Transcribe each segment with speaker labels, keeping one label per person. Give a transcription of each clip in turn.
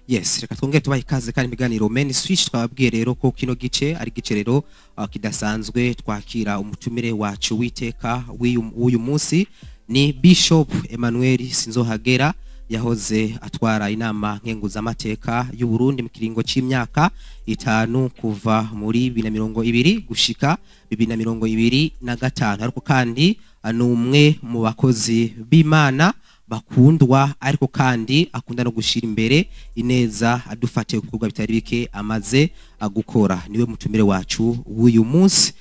Speaker 1: Yes, reka twongere tubahe ikaze kandi ibiganiro Main Switch. Twababwiye rero ko kino gice ari gice rero kidasanzwe, twakira umutumire wacu witeka w'uyu munsi ni Bishop Emmanuel Sinzohagera, yahoze atwara inama nkenguzamateka y'u Burundi mu kiringo c'imyaka 5 kuva muri 2020 gushika 2025. Ariko kandi ni umwe mu bakozi b'Imana bakundwa, ariko kandi akunda no gushira imbere ineza, adufatiye ku bikorwa bitari bike amaze gukora. Niwe mutumire wacu w'uyu munsi.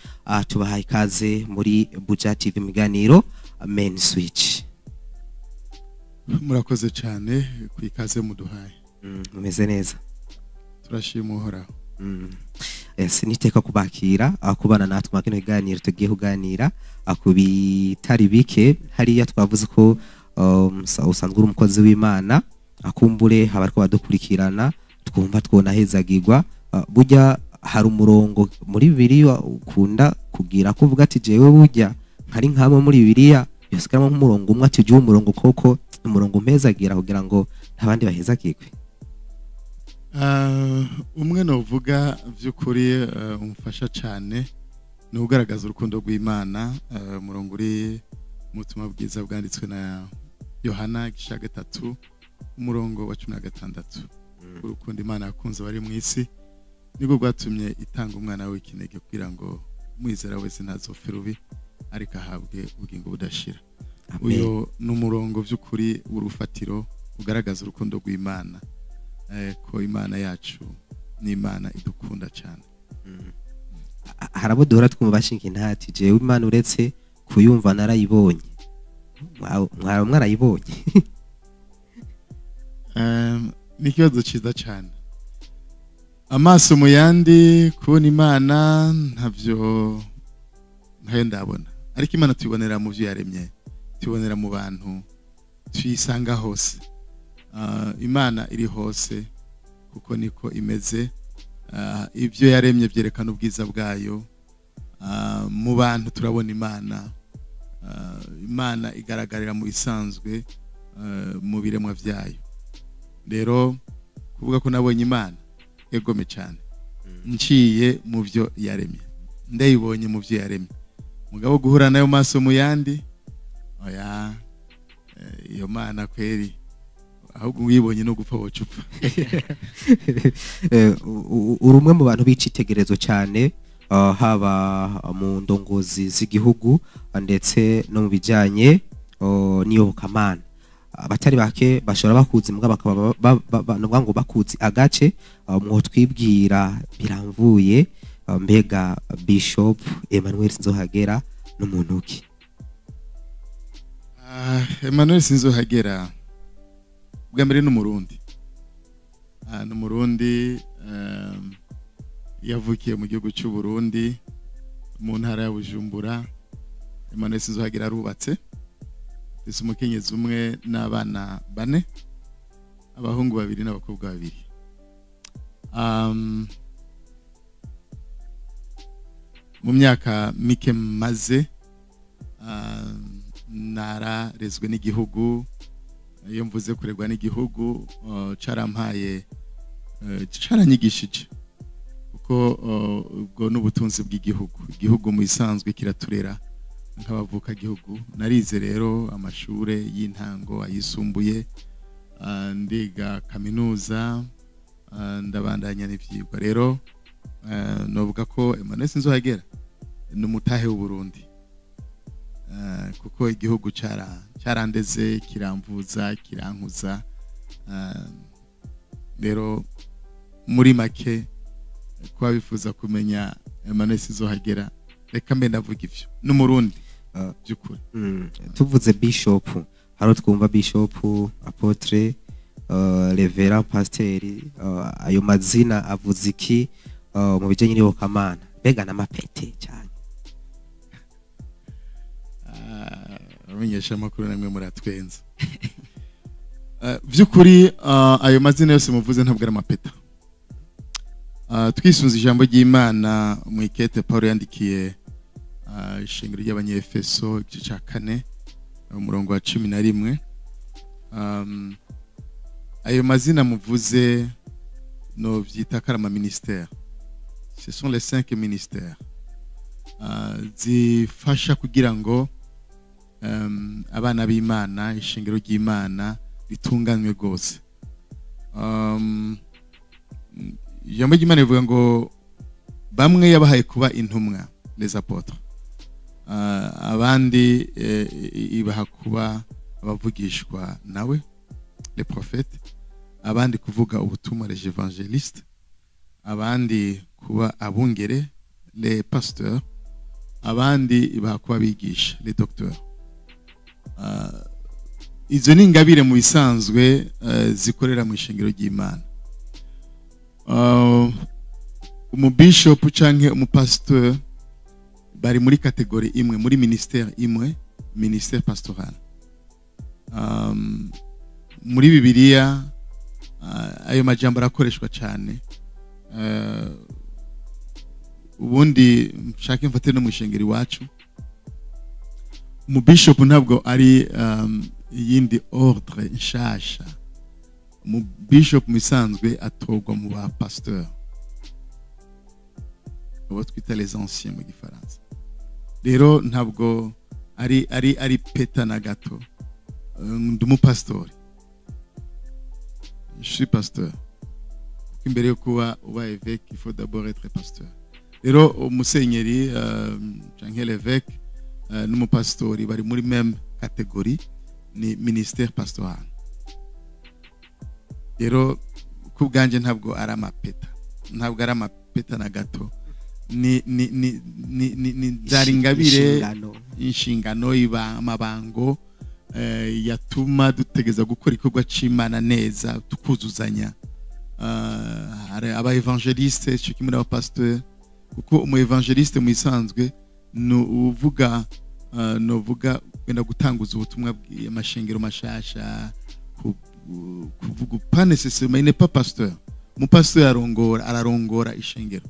Speaker 1: Tubahaye ikaze muri Buja TV mu biganiro Main Switch.
Speaker 2: Murakoze cyane ku ikaze muduhaye.
Speaker 1: Mumeze neza?
Speaker 2: Turashima Uhoraho.
Speaker 1: Yes, niteka kubakira kubana natwe kino kiganiro tugiye kuganira ku bitari bike. Hariya twavuze ko usanzwe uri umukozi w'Imana, akumbure abariko badukurikirana twumva twonahezagirwa. Burya hari umurongo muri Bibiliya ukunda kugira kuvuga ati jewe burya nkari nkamwe muri Bibiliya yosigaramo nk'umurongo umwe, ati jewe umurongo koko umurongo mpezagira kugira ngo ntabandi bahezagirwe.
Speaker 2: Umwe novuga vy'ukuri umfasha cyane ni ugaragaza urukundo rw'Imana, umurongo uri mu butumwa bwiza bwanditswe na Yohana igice 3 umurongo wa 16. Urukundo Imana yakunze bari mu isi nibwo rwatumye itanga umwana w'ikinege kugira ngo umwizera wese ntazopfe rubi ariko ahabwe ubugingo budashira. Uyo ni umurongo vy'ukuri w'urufatiro ugaragaza urukundo rw'Imana, ko Imana yacu ni Imana idukunda cyane.
Speaker 1: Harabo duhora twumva bashinga intati, jewe Imana uretse kuyumva narayibonye. Mwarayibonye?
Speaker 2: Ni ikibazo cyiza cyane. Amaso mu yandi kubona Imana ntavyo ntayo ndabona, ariko Imana tuyibonera mu byo yaremye, tuyibonera mu bantu, tuyisanga hose. Imana iri hose kuko niko imeze. Ibyo yaremye byerekana ubwiza bwayo. Mu bantu turabona Imana. Imana igaragarira mu bisanzwe, mu biremwa byayo. Rero kuvuga ko nabonye Imana egome cyane, nciye mu byo yaremye, ndayibonye mu byo yaremye. Mugabo guhura nayo maso mu yandi, oya, iyo Mana kweri ahubwo uyibonye no gupfa wocupa.
Speaker 1: Uri umwe mu bantu b'icitegererezo cyane, haba mu ndongozi z'igihugu ndetse no mu bijyanye n'iyobokamana. Abatari bake bashobora bakuzi mbwa bakaba ngo bakuzi agace. Mwo twibwira biramvuye, mbega Bishop Emmanuel Sinzohagera n'umuntu ki?
Speaker 2: Emmanuel Sinzohagera bwa mbere n'umurundi. N'umurundi yavukiye mu gihugu cy'u Burundi mu ntara ya Bujumbura. Emmanuel Sinzohagera arubatse, afise umukenyezi umwe n'abana 4, abahungu 2 n'abakobwa 2. Mu myaka mike maze nararezwe n'igihugu. Iyo mvuze kuregwa n'igihugu, carampaye, caranyigishije, kuko ubwo n'ubutunzi bw'igihugu. Igihugu mu isanzwe kiraturera nk'abavuka gihugu. Narize rero amashure y'intango, ayisumbuye, ndiga kaminuza, ndabandanya n'ivyigwa. Rero novuga ko Emmanuel Sinzohagera ni umutahe w'u Burundi, kuko igihugu carandeze, kiramvuza, kirankuza. Rero muri make kuba bifuza kumenya Emmanuel Sinzohagera, reka mbe ndavuga ivyo, n'umurundi by'ukuri.
Speaker 1: Tuvuze Bishop, haro twumva Bishop, Apotre, Reverend, Pasteur, ayo mazina avuze iki mu bijanye n'iyobokamana? Mbega n'amapete cyane.
Speaker 2: Abamenyesha amakuru namwe muratwenza. By'ukuri ayo mazina yose muvuze ntabwo ari amapeta. Twisunze ijambo ry'Imana mu ikete Paulo yandikiye ishengero ry'Abanyefeso igice cya 4 umurongo wa 11. Ayo mazina muvuze no vyita ko ari ama ministère. Ce sont les cinq ministères zifasha kugira ngo abana b'Imana, ishengero ry'Imana ritunganywe rwose. Ijambo ry'Imana rivuga ngo bamwe yabahaye kuba intumwa, les apôtres, abandi ibaha kuba abavugishwa nawe, les prophètes, abandi kuvuga ubutumwa, les évangélistes, abandi kuba abungere, les pasteurs, abandi ibaha kuba abigisha, les docteurs. Izo ni ingabire mu bisanzwe zikorera mu ishengero ry'Imana. Umubishop canke umupasteur bari muri catégorie imwe, muri ministère imwe, ministère pastoral. Muri Bibiliya ayo majambo arakoreshwa cyane. Ubundi nshake mfate no mu ishengero iwacu, umubishop ntabwo ari iyindi ordre nshasha. Umubishop mu bisanzwe atorwa mu ba pasteur, abo twita les anciens mu gifaransa. Rero ntabwo ari peta na gato. Ndi umupastori, je suis pasteur, kuko imbere yo kuba uba évêque, il faut d'abord être pasteur. Rero umusenyeri canke l'évêque n'umupastori bari muri même catégorie, ni ministère pastoral. Rero ku bwanjye ntabwo ari amapeta, ntabwo ari amapeta na gato. Ni byari ingabire,
Speaker 1: Inshingano.
Speaker 2: Inshingano iba amabango yatuma dutegeza gukora igikorwa c'Imana neza, tukuzuzanya. Hari aba évangéliste cyo kimwe n'abapasteur, kuko umu évangéliste mu isanzwe ni uvuga, novuga wenda gutanguza ubutumwa bw'amashengero mashasha, kuvuga, pas nécessairement, il n'est pas pasteur. Umupasteur arongora, ararongora ishengero,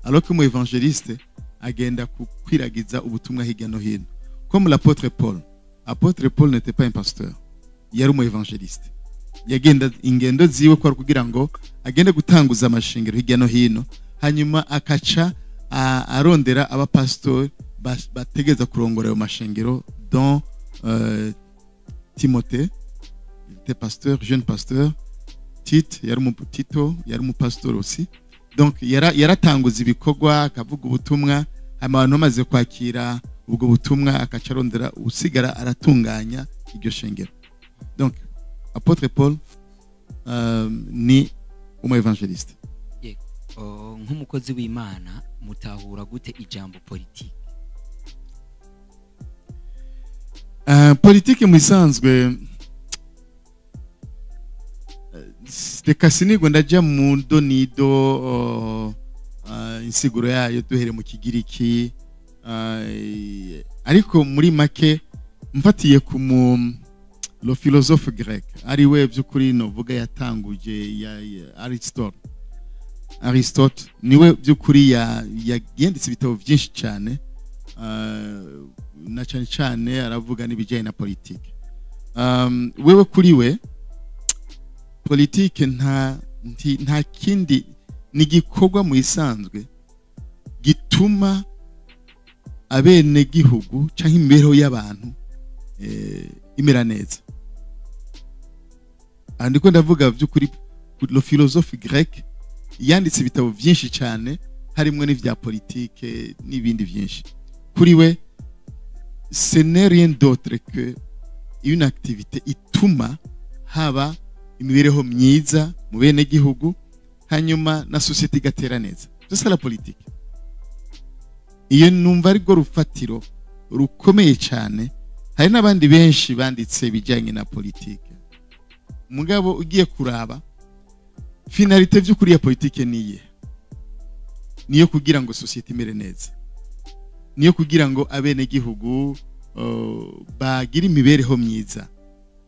Speaker 2: alors que umu évangéliste agenda kukwiragiza ubutumwa hirya no hino, comme l'apôtre Paul. Apôtre Paul n'était pas un pasteur, yari umu évangéliste. Yagenda ingendo ziwe kwari kugira ngo agende gutanguza amashengero hirya no hino, hanyuma akaca arondera abapastori bategeza kurongora ayo mashengero, dont Timothée, il était pasteur, jeune pasteur. Tite yari umu Tito yari umupastori aussi. Donc yaratanguza ibikorwa, akavuga ubutumwa, hanyuma abantu bamaze kwakira ubwo butumwa akaca arondera usigara aratunganya iryo shengero. Donc apôtre Paul ni umu évangéliste.
Speaker 3: Oh, nk'umukozi w'Imana mutahura gute ijambo politiki?
Speaker 2: Politike mu isanzwe, reka sinigwe ndajya mu donido insiguro yayo duhere mu Kigiriki, ariko muri make mfatiye ku mu le philosophe grec, ari we by'ukuri novuga yatanguje ya Aristote. Aristote niwe by'ukuri yanditse ibitabo byinshi cyane, na cyane cyane aravuga n'ibijyanye na politike. Wewe kuri we politike nta kindi, ni igikorwa mu isanzwe gituma abenegihugu cyangwa imibereho y'abantu imera neza. Aha ndiko ndavuga by'ukuri le philosophe grec yanditse ibitabo byinshi cyane, harimo n'ivya politike n'ibindi byinshi. Kuri we ce n'est rien d'autre que une activité ituma haba imibereho myiza mu bene gihugu, hanyuma na société igatera neza. C'est ça la politique. Iyo numva ari rwo rufatiro rukomeye cyane. Hari n'abandi benshi banditse ibijyanye na politike, mugabo ugiye kuraba finalité by'ukuri ya politike niye, niyo kugira ngo société imere neza, niyo kugira ngo abenegihugu bagire imibereho myiza.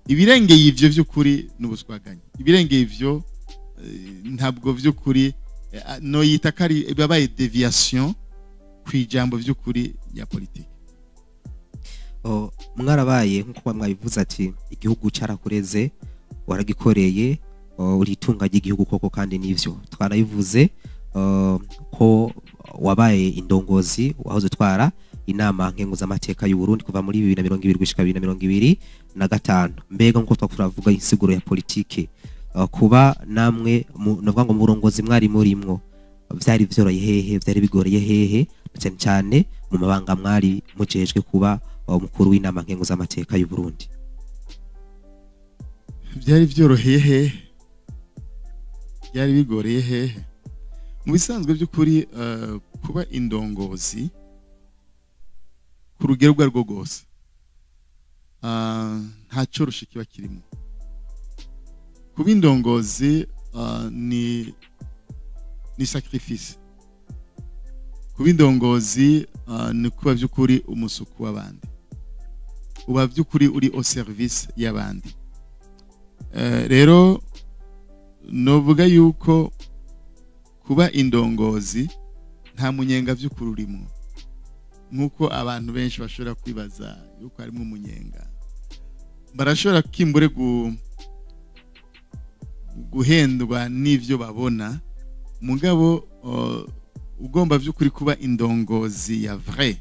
Speaker 2: Ibirengeye ivyo by'ukuri n'ubuswaganye, ibirengeye ivyo ntabwo by'ukuri no yita ko ari babaye déviation ku ijambo by'ukuri ya politike.
Speaker 1: Oh, mwarabaye nk'uko mwabivuze ati igihugu cyarakureze, waragikoreye. uri itunga ry'igihugu koko, kandi nivyo twarabivuze ko wabaye indongozi, wahoze utwara inama nkenguzamateka y'u Burundi kuva muri 2020 gushika 2025. Mbega nkuko twakuravuga insiguro ya politike, kuba namwe novuga ngo mu burongozi mwari murimwo, vyari vyoroye hehe, vyari bigoreye hehe, cyane cyane mu mabanga mwari mujejwe kuba umukuru w'inama nkenguzamateka y'u Burundi?
Speaker 2: Byari byoroheye hehe, byari bigoreye hehe? Mu bisanzwe by'ukuri kuba indongozi ku rugero urwo arirwo rwose, nta cyoroshe kiba kirimo. Kuba indongozi ni sacrifice. Kuba indongozi ni kuba by'ukuri umusuku w'abandi, uba by'ukuri uri au service y'abandi. Rero novuga yuko kuba indongozi nta munyenga by'ukuri urimo, nk'uko abantu benshi bashobora kwibaza yuko harimo umunyenga. Barashobora kimbure guhendwa n'ivyo babona, mugabo ugomba by'ukuri kuba indongozi ya vrai,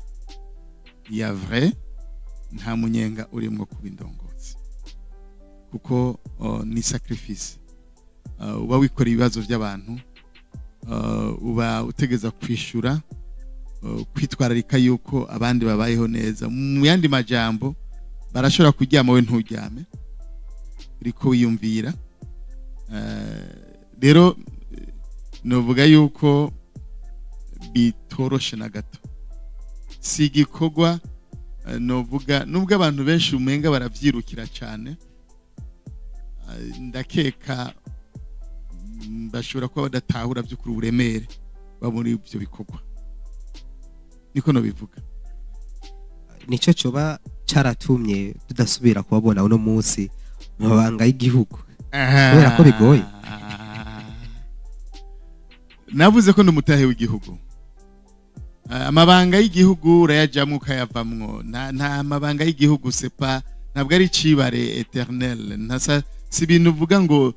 Speaker 2: ya vrai, nta munyenga urimo kuba indongozi, kuko ni sacrifice. Uba wikora ibibazo by'abantu, uba utegeza kwishura, kwitwararika yuko abandi babayeho neza. Mu yandi majambo, barashobora kuryama we nturyame, uriko wiyumvira. Rero novuga yuko bitoroshe na gato, si igikorwa novuga, nubwo abantu benshi umenga baravyirukira cyane, ndakeka bashobora kuba badatahura by'ukuri uburemere babona ibyo bikorwa, niko nobivuga.
Speaker 1: Nico coba caratumye tudasubira kubabona uno munsi mu mabanga y'igihugu, kubera ko bigoye?
Speaker 2: Navuze ko ndumutahe w'igihugu. Amabanga y'igihugu urayajamwo ukayavamwo. Nta mabanga y'igihugu, c'est pas, ntabwo ari icibare éternel. Ntasa si ibintu uvuga ngo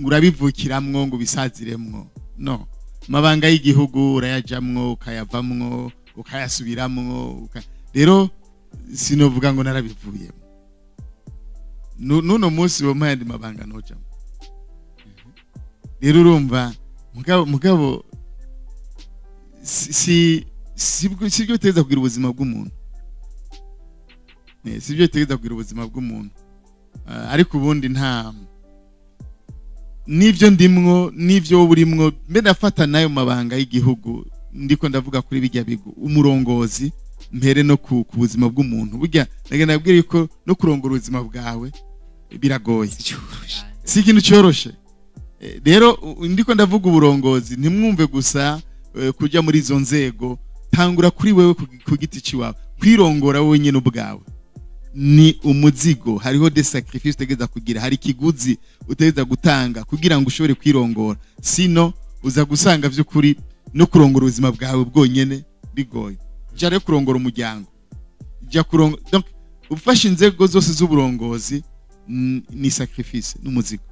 Speaker 2: urabivukiramwo ngo ubisaziremwo. No, amabanga y'igihugu urayajamwo ukayavamwo ukayasubiramwo. Rero sinovuga ngo narabivuyemo. Nuno munsi wo mpayandi mabanga nojamwo. Rero urumva mugabo si sibyo biteza kugira ubuzima bw'umuntu. Sibyo biteza kugira ubuzima bw'umuntu. Ariko ubundi nta nivyo ndimwo, nivyo burimwo, mbe ndafata nayo mabanga y'igihugu, ndiko ndavuga kuri bijya bigo umurongozi, mpere no ku buzima bw'umuntu. Burya nagenda nabwira yuko no kurongora ubuzima bwawe biragoye, si ikintu cyoroshe. Rero ndiko ndavuga uburongozi, ntimwumve gusa kujya muri izo nzego. Tangura kuri wewe ku giti ciwawe, kwirongora wowe nyene ubwawe ni umuzigo. Hariho des sacrifices utegeza kugira, hari ikiguzi utegeza gutanga kugira ngo ushobore kwirongora, sino uza gusanga vy'ukuri no kurongora ubuzima bwawe bwonyene bigoye. Jya rero kurongora umuryango, jya kurongora, donc ufashe inzego zose z'uburongozi ni sacrifice, n'umuzigo.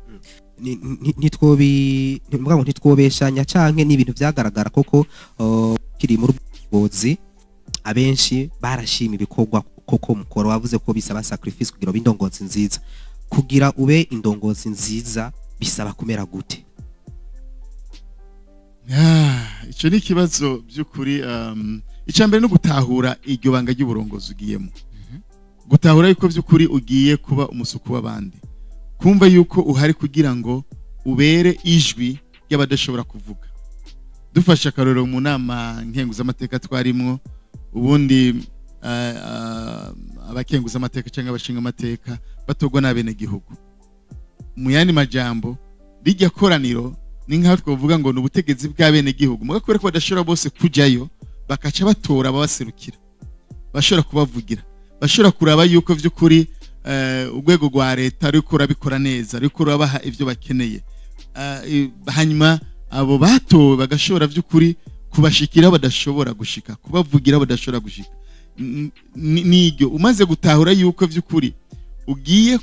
Speaker 1: Ntitwobi mvuga ngo ntitwobeshanya canke ni ibintu vyagaragara koko kiri muri burongozi, abenshi barashima ibikorwa koko mukoro. Wavuze ko bisaba sacrifice kugira ube indongozi nziza. Kugira ube indongozi nziza bisaba kumera gute?
Speaker 2: Ico ni ikibazo by'ukuri. Icya mbere no gutahura iryo banga ry'uburongozi ugiyemo, gutahura yuko by'ukuri ugiye kuba umusuku w'abandi, kumva yuko uhari kugira ngo ubere ijwi ry'abadashobora kuvuga. Dufashe akarorero mu nama nkenguzamateka twarimwo, ubundi abakenguzamateka cyangwa abashinga amateka batorwa n'abenegihugu. Mu yandi majambo, rijya koraniro ni nkaho twavuga ngo ni ubutegetsi bw'abenegihugu, mugabo kubera ko badashobora bose kujayo, bakaca batora ababaserukira, bashobora kubavugira, bashobora kuraba yuko vy'ukuri urwego rwa leta ruriko rurabikora neza, ruriko rurabaha ivyo bakeneye. Hanyuma abo batowe bagashobora vy'ukuri kubashikira badashobora gushika, kubavugira badashobora gushika. Niryo umaze gutahura yuko vy'ukuri ugiye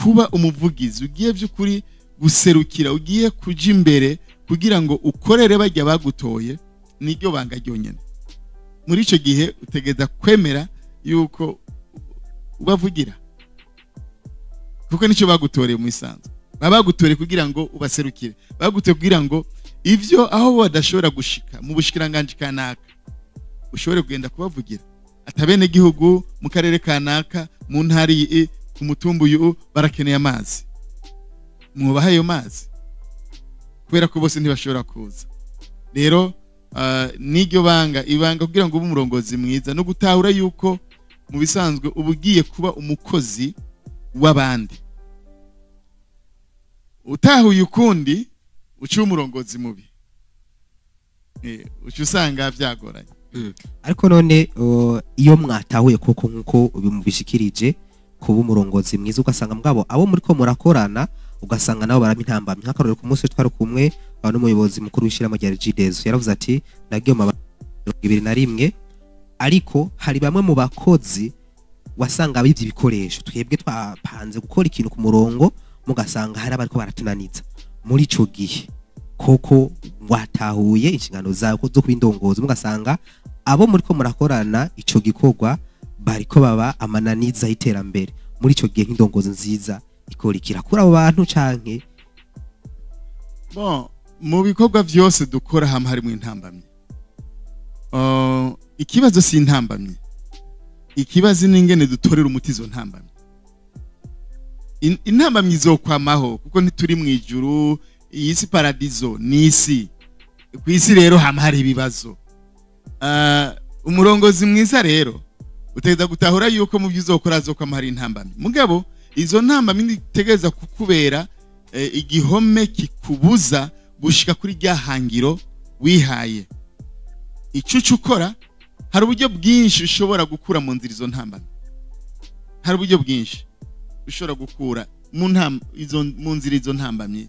Speaker 2: kuba umuvugizi, ugiye vy'ukuri guserukira, ugiye kuja imbere kugira ngo ukorere bajya bagutoye, niryo banga ryonyene. Muri ico gihe utegeza kwemera yuko ubavugira, kuko nico bagutoreye mu isanzwe. Baba bagutoreye kugira ngo ubaserukire, bagutoreye kugira ngo ivyo aho badashobora gushika mu bushikiranganje kanaka ushobore kugenda kubavugira. Atabene gihugu mu karere kanaka, mu ntara iyi, ku mutumba uyu, barakeneye amazi, mwubaha ayo mazi kubera ko bose ntibashobora kuza. Rero n'iryo banga, ibanga kugira ngo ube umurongozi mwiza no gutahura yuko mu bisanzwe uba ugiye kuba umukozi w'abandi. Utahuye ukundi uca umurongozi mubi, uca usanga byagoranye.
Speaker 1: Ariko none iyo mwatahuye koko nkuko bimubishikirije kuba umurongozi mwiza, ugasanga mugabo abo muri ko murakorana ugasanga nabo barabintambamye. Nk'akarorero, ku munsi twari kumwe n'umuyobozi mukuru w'ishirahamwe rya Regideso, yaravuze ati nagiye mu 2021, ariko hari bamwe mu bakozi wasanga bivye ibikoresho, twebwe twapanze gukora ikintu ku murongo, mugasanga hari abariko baratunaniza. Muri ico gihe koko watahuye inshingano zawe zo kuba indongozi, mugasanga abo muri ko murakorana ico gikorwa bariko baba amananiza y'iterambere. Muri ico gihe nk'indongozi nziza ikora ikirakura abo bantu canke?
Speaker 2: Bon, mu bikorwa vyose dukora hamwe harimo intambamye. Ikibazo si intambamye, ikibazo ni ingene dutorera umuti izo ntambamye. Intambamye izokwamaho kuko ntituri mu ijuru, iyi si paradizo, ni isi. Ku isi rero hama hari ibibazo. Umurongozi mwiza rero utegeza gutahura yuko mu byo uzokora azokwama hari intambamye. Mugabo izo ntambamye nitegereza kukubera igihome kikubuza gushika kuri rya hangiro wihaye. Icucu ukora, hari uburyo bwinshi ushobora gukura mu nzira izo ntambamye. Hari uburyo bwinshi ushobora gukura mu nzira izo ntambamye,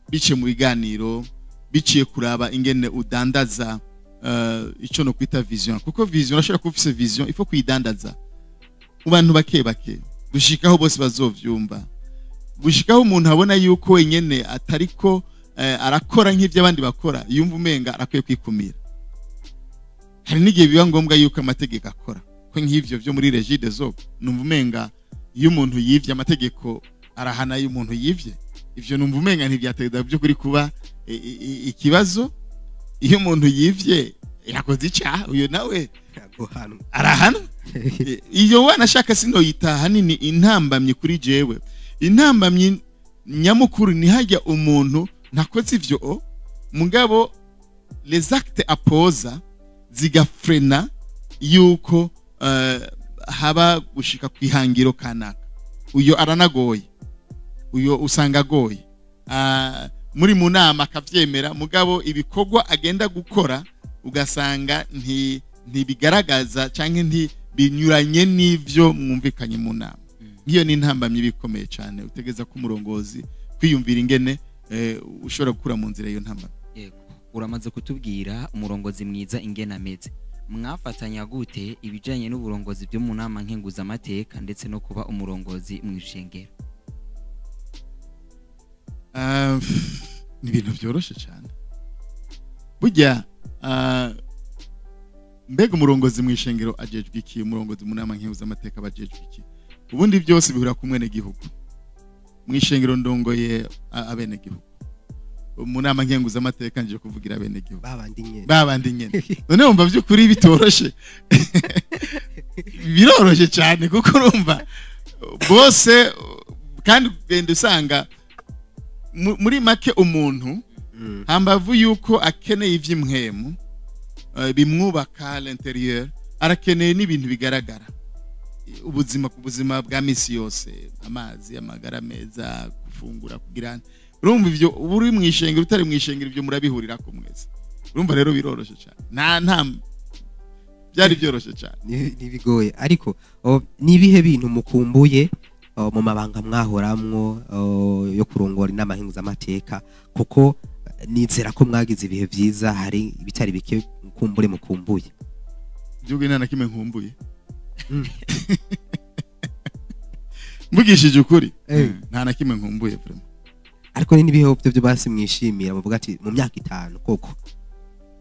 Speaker 2: biciye mu biganiro, biciye kuraba ingene udandaza ico no kwita vision, kuko vision urashobora kuba ufise vision, ifo kuyidandaza mu bantu bake bake gushikaho bose bazovyumva, gushikaho umuntu abona yuko wenyene atariko arakora nk'ivyo abandi bakora, yumva umenga arakwiye kwikumira. Hari n'igihe biba ngombwa yuko amategeko akora, ko nk'ivyo vyo muri Regideso numva umenga iyo umuntu yivye amategeko arahana iyo umuntu yivye. Ivyo numva umenga ntivyategeza byo kuri kuba ikibazo. Iyo umuntu yivye yakoze icyaha, uyo nawe arahanwa. Iyo wanashaka sino yitaha nini intambamye kuri jewe. Intambamye nyamukuru ni hajya umuntu ntakoze ivyo, mugabo les actes apoza zigafrena yuko haba gushika kwihangiro kanaka. Uyo aranagoye, uyo usanga agoye. Muri mu nama akavyemera, mugabo ibikorwa agenda gukora ugasanga ntibigaragaza canke ntibinyuranye n'ivyo mwumvikanye mu nama. Ngiyo ni intambamyi bikomeye cyane, utegeza ko umurongozi kwiyumvira ingene ushobora gukura mu nzira iyo ntambamyi.
Speaker 3: Yego, uramaze kutubwira umurongozi mwiza ingene ameze. Mwafatanya gute ibijanye n'uburongozi byo mu nama nkenguzamateka ndetse no kuba umurongozi mu ishengero?
Speaker 2: Ni ibintu byoroshe cyane. Burya mbega umurongozi mu ishengero ajejwe iki, umurongozi mu nama nkenguzamateka abajejwe iki? Ubundi byose bihura ku mwene gihugu. Mu ishengero ndongoye abene gihugu, mu nama nkenguzamateka nje kuvugira abene gihugu babandi nyene. None wumva by'ukuri bitoroshe? Biroroshe cyane, kuko urumva bose, kandi ugenda usanga muri make umuntu hambavu yuko akeneye ivy'imwemu bimwubaka l'intérieur, arakeneye n'ibintu bigaragara, ubuzima ku buzima bwa misi yose, amazi, amagara meza, gufungura, kugira. Urumva ivyo uri mu ishengero utari mu ishengero ibyo murabihurira ko mwese. Urumva rero biroroshe cyane, nta byari byoroshe cyane,
Speaker 1: nibigoye. Ariko nibihe bintu mukumbuye mu mabanga mwahoramwo yo kurongora inama nkenguzamateka? Kuko nizera ko mwagize ibihe vyiza, hari ibitari bike mukumbure mukumbuye.
Speaker 2: Gihugu nta na kimwe nkumbuye. Mvugishije ukuri, nta na kimwe nkumbuye vraiment.
Speaker 1: Ariko ni nibihe byo basi mwishimira bavuga ati mu myaka 5 koko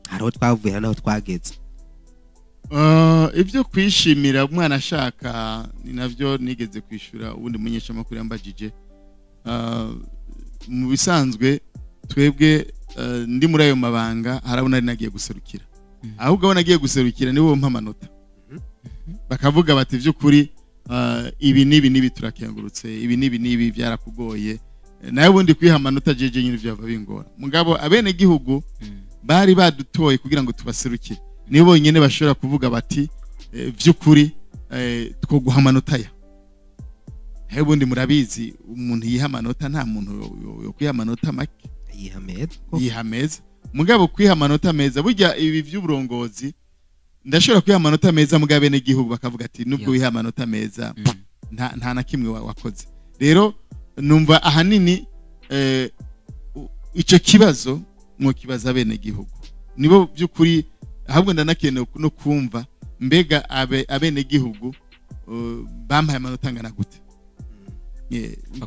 Speaker 1: hariho twavuye hano twageze?
Speaker 2: Ibyo kwishimira umwana ashaka ni navyo nigeze kwishura ubundi munyesha makuru yambajije. Mu bisanzwe twebwe ndi muri ayo mabanga harabona ari nagiye guserukira, ahubwo abona agiye guserukira nibo mpa amanota, bakavuga bati by'ukuri ibi nibi nibi turakengurutse, ibi nibi nibi byarakugoye. Nawe ubundi kwiha amanota jeje nyine byava bingora. Mugabo abene gihugu bari badutoye kugira ngo tubaserukire, nibo bonyene bashobora kuvuga bati by'ukuri two guha amanota ya. Nawe ubundi murabizi umuntu yiha amanota, nta muntu yo kwiha amanota make, yiha meza. Mugabo kwiha amanota meza burya ibi by'uburongozi, ndashobora kwiha amanota meza mugabo bene gihugu bakavuga ati nubwo wiha amanota meza nta na kimwe wakoze. Rero numva ahanini ico kibazo mwo kibaza bene gihugu nibo by'ukuri, ahubwo ndanakeneye no kumva mbega abene gihugu bampaye amanota angana gute,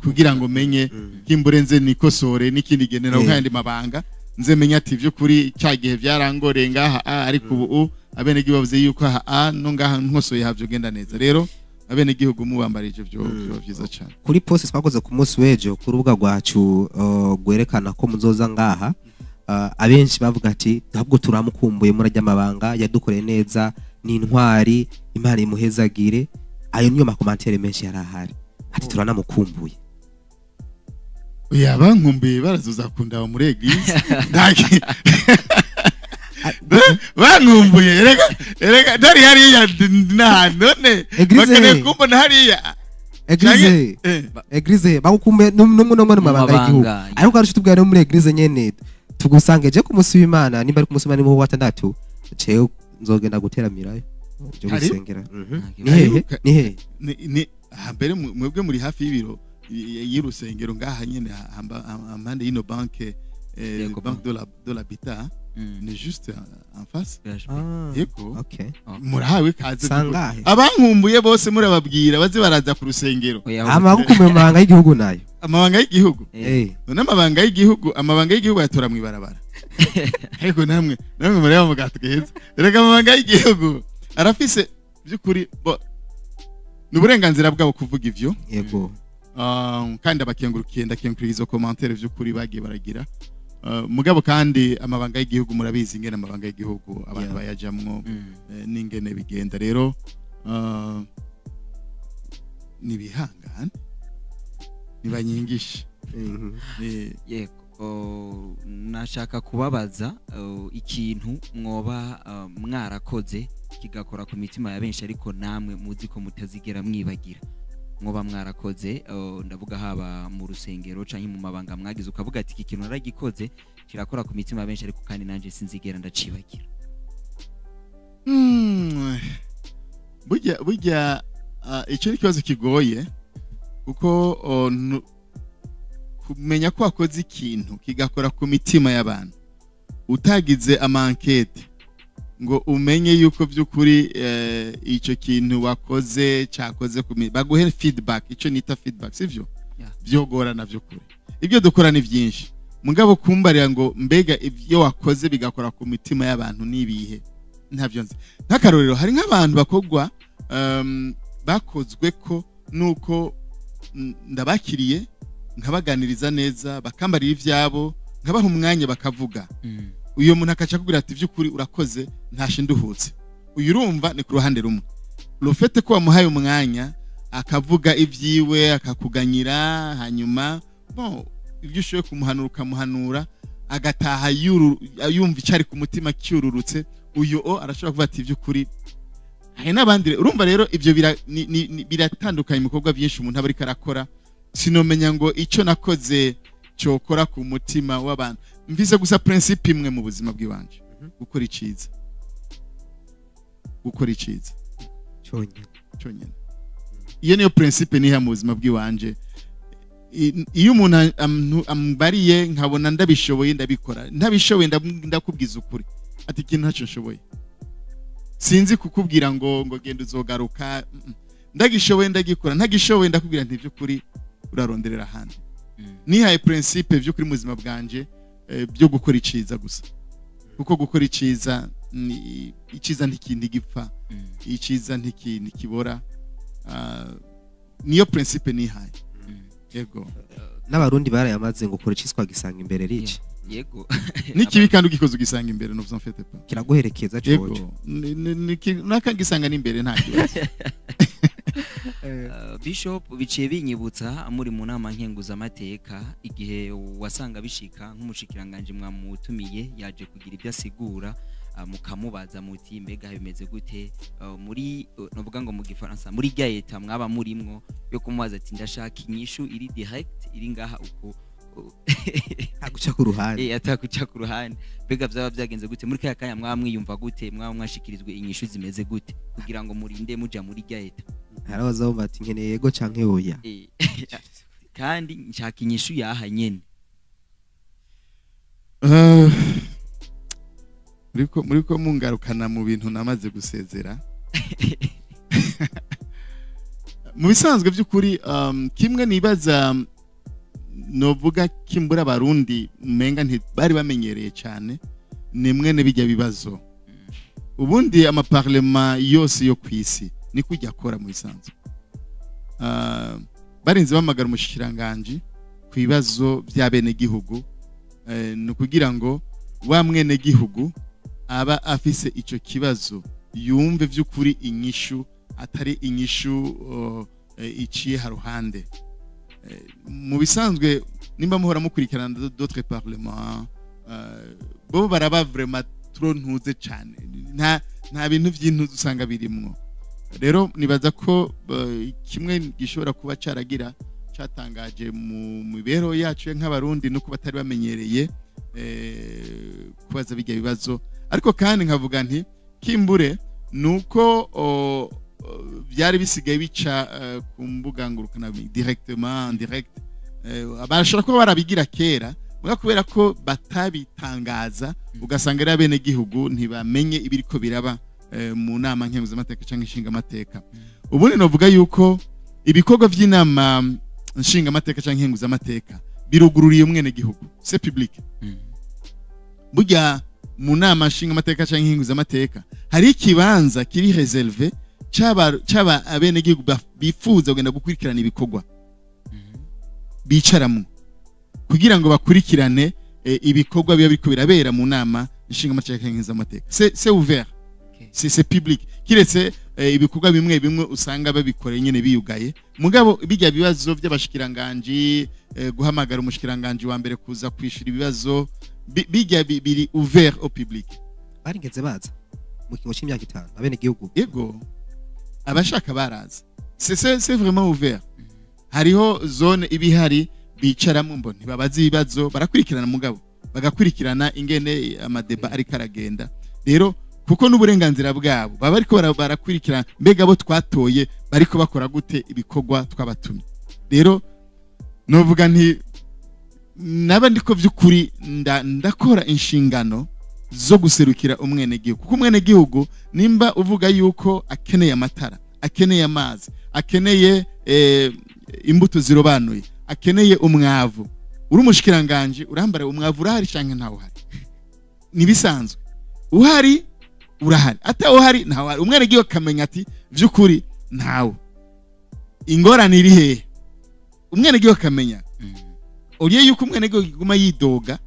Speaker 2: kugira ngo menye kimburenze nikosore n'ikindi genera kandi mabanga nze menye ati by'ukuri cya gihe byarangore ngaha ariko ubu abene gihugu bavuze yuko aha no ngaha nkosoye havyo genda neza. Rero abene gihugu mubambarije byo byiza cyane.
Speaker 1: Kuri post twakoze ku munsi w'ejo ku rubuga rwacu gwerekana ko muzoza ngaha, abenshi bavuga ati ntabwo turamukumbuye murajya amabanga yadukoreye neza, ni intwari, Imana imuhezagire. Ayo niyo makomantere menshi yarahari ati turanamukumbuye.
Speaker 2: Oya bankumbuye barazoza kundaba muri eglise. Bankumbuye erega dari hariya none bakene kumbona hariya
Speaker 1: eglise eglise bagukumbuye numwe mu mabanga y'igihugu. Ariko arusha tubwira no muri eglise nyene tugusange je ku munsi w'Imana, nimba ari ku munsi w'Imana niho watandatu cewe nzogenda guteramirayo je gusengera. Ni he
Speaker 2: ni hambere mwebwe muri hafi y'ibiro y'urusengero ngaha nyene amande y'ino banque, banque de l'habitat, ni juste en face. Yego,
Speaker 1: okay,
Speaker 2: murahawe kaze abankumbuye bose murababwira baze baraza ku rusengero.
Speaker 1: Amagukumbuye amabanga y'igihugu nayo,
Speaker 2: amabanga y'igihugu none amabanga y'igihugu, amabanga y'igihugu yatora mwibarabara. Ariko namwe mureba mugatweza reka amabanga y'igihugu arafise by'ukuri ni uburenganzira bwabo kuvuga ivyo.
Speaker 1: Yego,
Speaker 2: kandi abakengurukiye ndakengurira izo commentaire by'ukuri bagiye baragira. Mugabo kandi amabanga y'igihugu murabizi ingene amabanga y'igihugu abantu bayajamwo n'ingene bigenda. Rero nibihangane nibanyigishe.
Speaker 3: Yego, nashaka kubabaza ikintu mwoba mwarakoze kigakora ku mitima ya benshi ariko namwe muzi ko mutazigera mwibagira. Mwoba mwarakoze, ndavuga haba mu rusengero canke mu mabanga mwagize ukavuga ati iki kintu naragikoze kirakora ku mitima ya benshi ariko kandi nanje sinzigera ndacibagira.
Speaker 2: Burya icyo ni kibazo kigoye kuko kumenya ko wakoze ikintu kigakora ku mitima y'abantu utagize amankete ngo umenye yuko by'ukuri icyo kintu wakoze cyakoze baguhe feedback, icyo nita feedback sivyo? Byogorana by'ukuri. Ibyo dukora ni byinshi mugabo kumbarira ngo mbega ibyo wakoze bigakora ku mitima y'abantu nibihe ntavyo nzi. Ntakarorero hari nk'abantu bakogwa bakozwe ko nuko ndabakiriye nkabaganiriza neza bakambarira ivyabo nkabaha umwanya bakavuga. Uyo muntu akaca kugira ati by'ukuri urakoze ntashe nduhutse. Uyu urumva ni ku ruhande rumwe. Rufete ko wamuhaye umwanya akavuga ibyiwe akakuganyira, hanyuma bon ibyo ushoye kumuhanura ukamuhanura agataha yumva icari ku mutima cyururutse. Uyu arashobora kuvuga ati by'ukuri. Hari n'abandi urumva rero ibyo biratandukanye ibikorwa byinshi umuntu aba ariko arakora. Sinomenya ngo icyo nakoze cyokora ku mutima w'abantu. Mvise gusa principe imwe mu buzima bw'iwanje, gukora iciza, gukora iciza cyonyine. Iyo niyo principe niha mu buzima bw'iwanje. Iyo umuntu ambariye nkabona ndabishoboye ndabikora, ntabishoboye ndakubwiza ukuri ati ikintu ntacyo nshoboye, sinzi kukubwira ngo genda uzogaruka. Ndagishoboye ndagikora, ntagishoboye ndakubwira nti by'ukuri uraronderera ahandi. Nihaye principe vy'ukuri mu buzima bwanje byo gukora iciza gusa, kuko gukora iciza ni iciza, ntikindi gipfa, iciza ntikibora. Niyo principe nihaye. Yego.
Speaker 1: N'abarundi barayamaze ngo kora iciswa gisanga imbere rici.
Speaker 3: Yego.
Speaker 2: N'ikibi kandi ugikoze ugisanga imbere, ne vous en faites pas.
Speaker 1: Kiraguherekeza coco.
Speaker 2: Yego, nakagisanga n'imbere, nta kibazo.
Speaker 3: Bishop, biciye binyibutsa muri mu nama nkenguzamateka, igihe wasanga bishika nk'umushikiranganje mwamutumiye yaje kugira ibyo asigura, mukamubaza muti: "Mbega bimeze gute?" Muri novuga ngo mu gifaransa muri rya état mwaba murimwo yo kumubaza ati: "Ndashaka inyishu iri direct, iri ngaha uko."
Speaker 1: Ntaguca ku ruhande.
Speaker 3: Atakuca ku ruhande. Mbega vyaba byagenze gute muri kaya kanya? Mwaba mwiyumva gute? Mwaba mwashikirizwe inyishu zimeze gute kugira ngo murinde muja muri rya état?
Speaker 1: Harabaza bumva ati: "Nkeneye yego canke oya."
Speaker 3: Kandi nshaka inyishu yaha nyene.
Speaker 2: Muriko mungarukana mu bintu namaze gusezera. Mu bisanzwe by'ukuri, kimwe nibaza novuga kimbura abarundi umenga ntibari bamenyereye cyane ni mwene bijya bibazo. Ubundi amaparlema yose yo ku isi niko ujya akora. Mu bisanzwe, barinze bamagara umushikiranganji ku bibazo by'abenegihugu, ni ukugira ngo wa mwenegihugu aba afise ico kibazo yumve vy'ukuri inyishu, atari inyishu iciye haruhande. Mu bisanzwe nimba muhora mukurikirana d'autres parlements, bo baraba vraiment trop ntuze cane, nta bintu vy'intuze usanga birimwo. Rero nibaza ko kimwe gishobora kuba caragira catangaje mu mibereho yacu nk'abarundi nuko batari bamenyereye kubaza bijya bibazo. Ariko kandi nkavuga nti kimbure nuko byari bisigaye bica ku mbuga ngurukana directement, en direct. Bashobora kuba barabigira kera muga kubera ko batabitangaza, ugasanga ari abene gihugu ntibamenye ibiriko biraba mu nama nkenguzamateka cyangwa inshingamateka. Ubundi novuga yuko ibikorwa by'inama nshingamateka cyangwa nkenguzamateka birugururiye umwene gihugu, c'est public. Burya mu nama nshingamateka cyangwa nkenguzamateka hari ikibanza kiri réservé c'aba abenegihugu bifuza kugenda gukurikirana ibikorwa, bicaramwo kugira ngo bakurikirane ibikorwa biba biriko birabera mu nama nshingamateka nkenguzamateka. C'est ouvert. C'est public, kiretse ibikorwa bimwe bimwe usanga babikora nyene biyugaye. Mugabo bijya bibazo by'abashikiranganji, guhamagara umushikiranganje wa mbere kuza kwishura ibibazo, bijya biri ouvert au public.
Speaker 1: Barigeze baza mu kigo c'imyaka 5 abenegihugu?
Speaker 2: Yego, abashaka baraza. C'est vraiment ouvert. Hariho zone ibihari bicaramo, mbo ntibabaza ibibazo, barakurikirana, mugabo bagakurikirana ingene ama débats ariko aragenda. Rero kuko n'uburenganzira bwabo, baba ariko barakurikirana mbega abo twatoye bariko bakora gute ibikorwa twabatumye. Rero novuga nti naba ndiko by'ukuri ndakora inshingano zo guserukira umwenegihugu, kuko umwenegihugu nimba uvuga yuko akeneye amatara, akeneye amazi, akeneye imbuto zirobanuye, akeneye umwavu, uri umushikiranganje urambara umwavu urahari canke ntawe uhari? Nibisanzwe, uhari urahari, atawuhari ntawe. Umwenegihugu akamenya ati vy'ukuri ntawe, ingorane iri hehe? Umwenegihugu akamenya uriye yuko umwenegihugu iguma yidoga.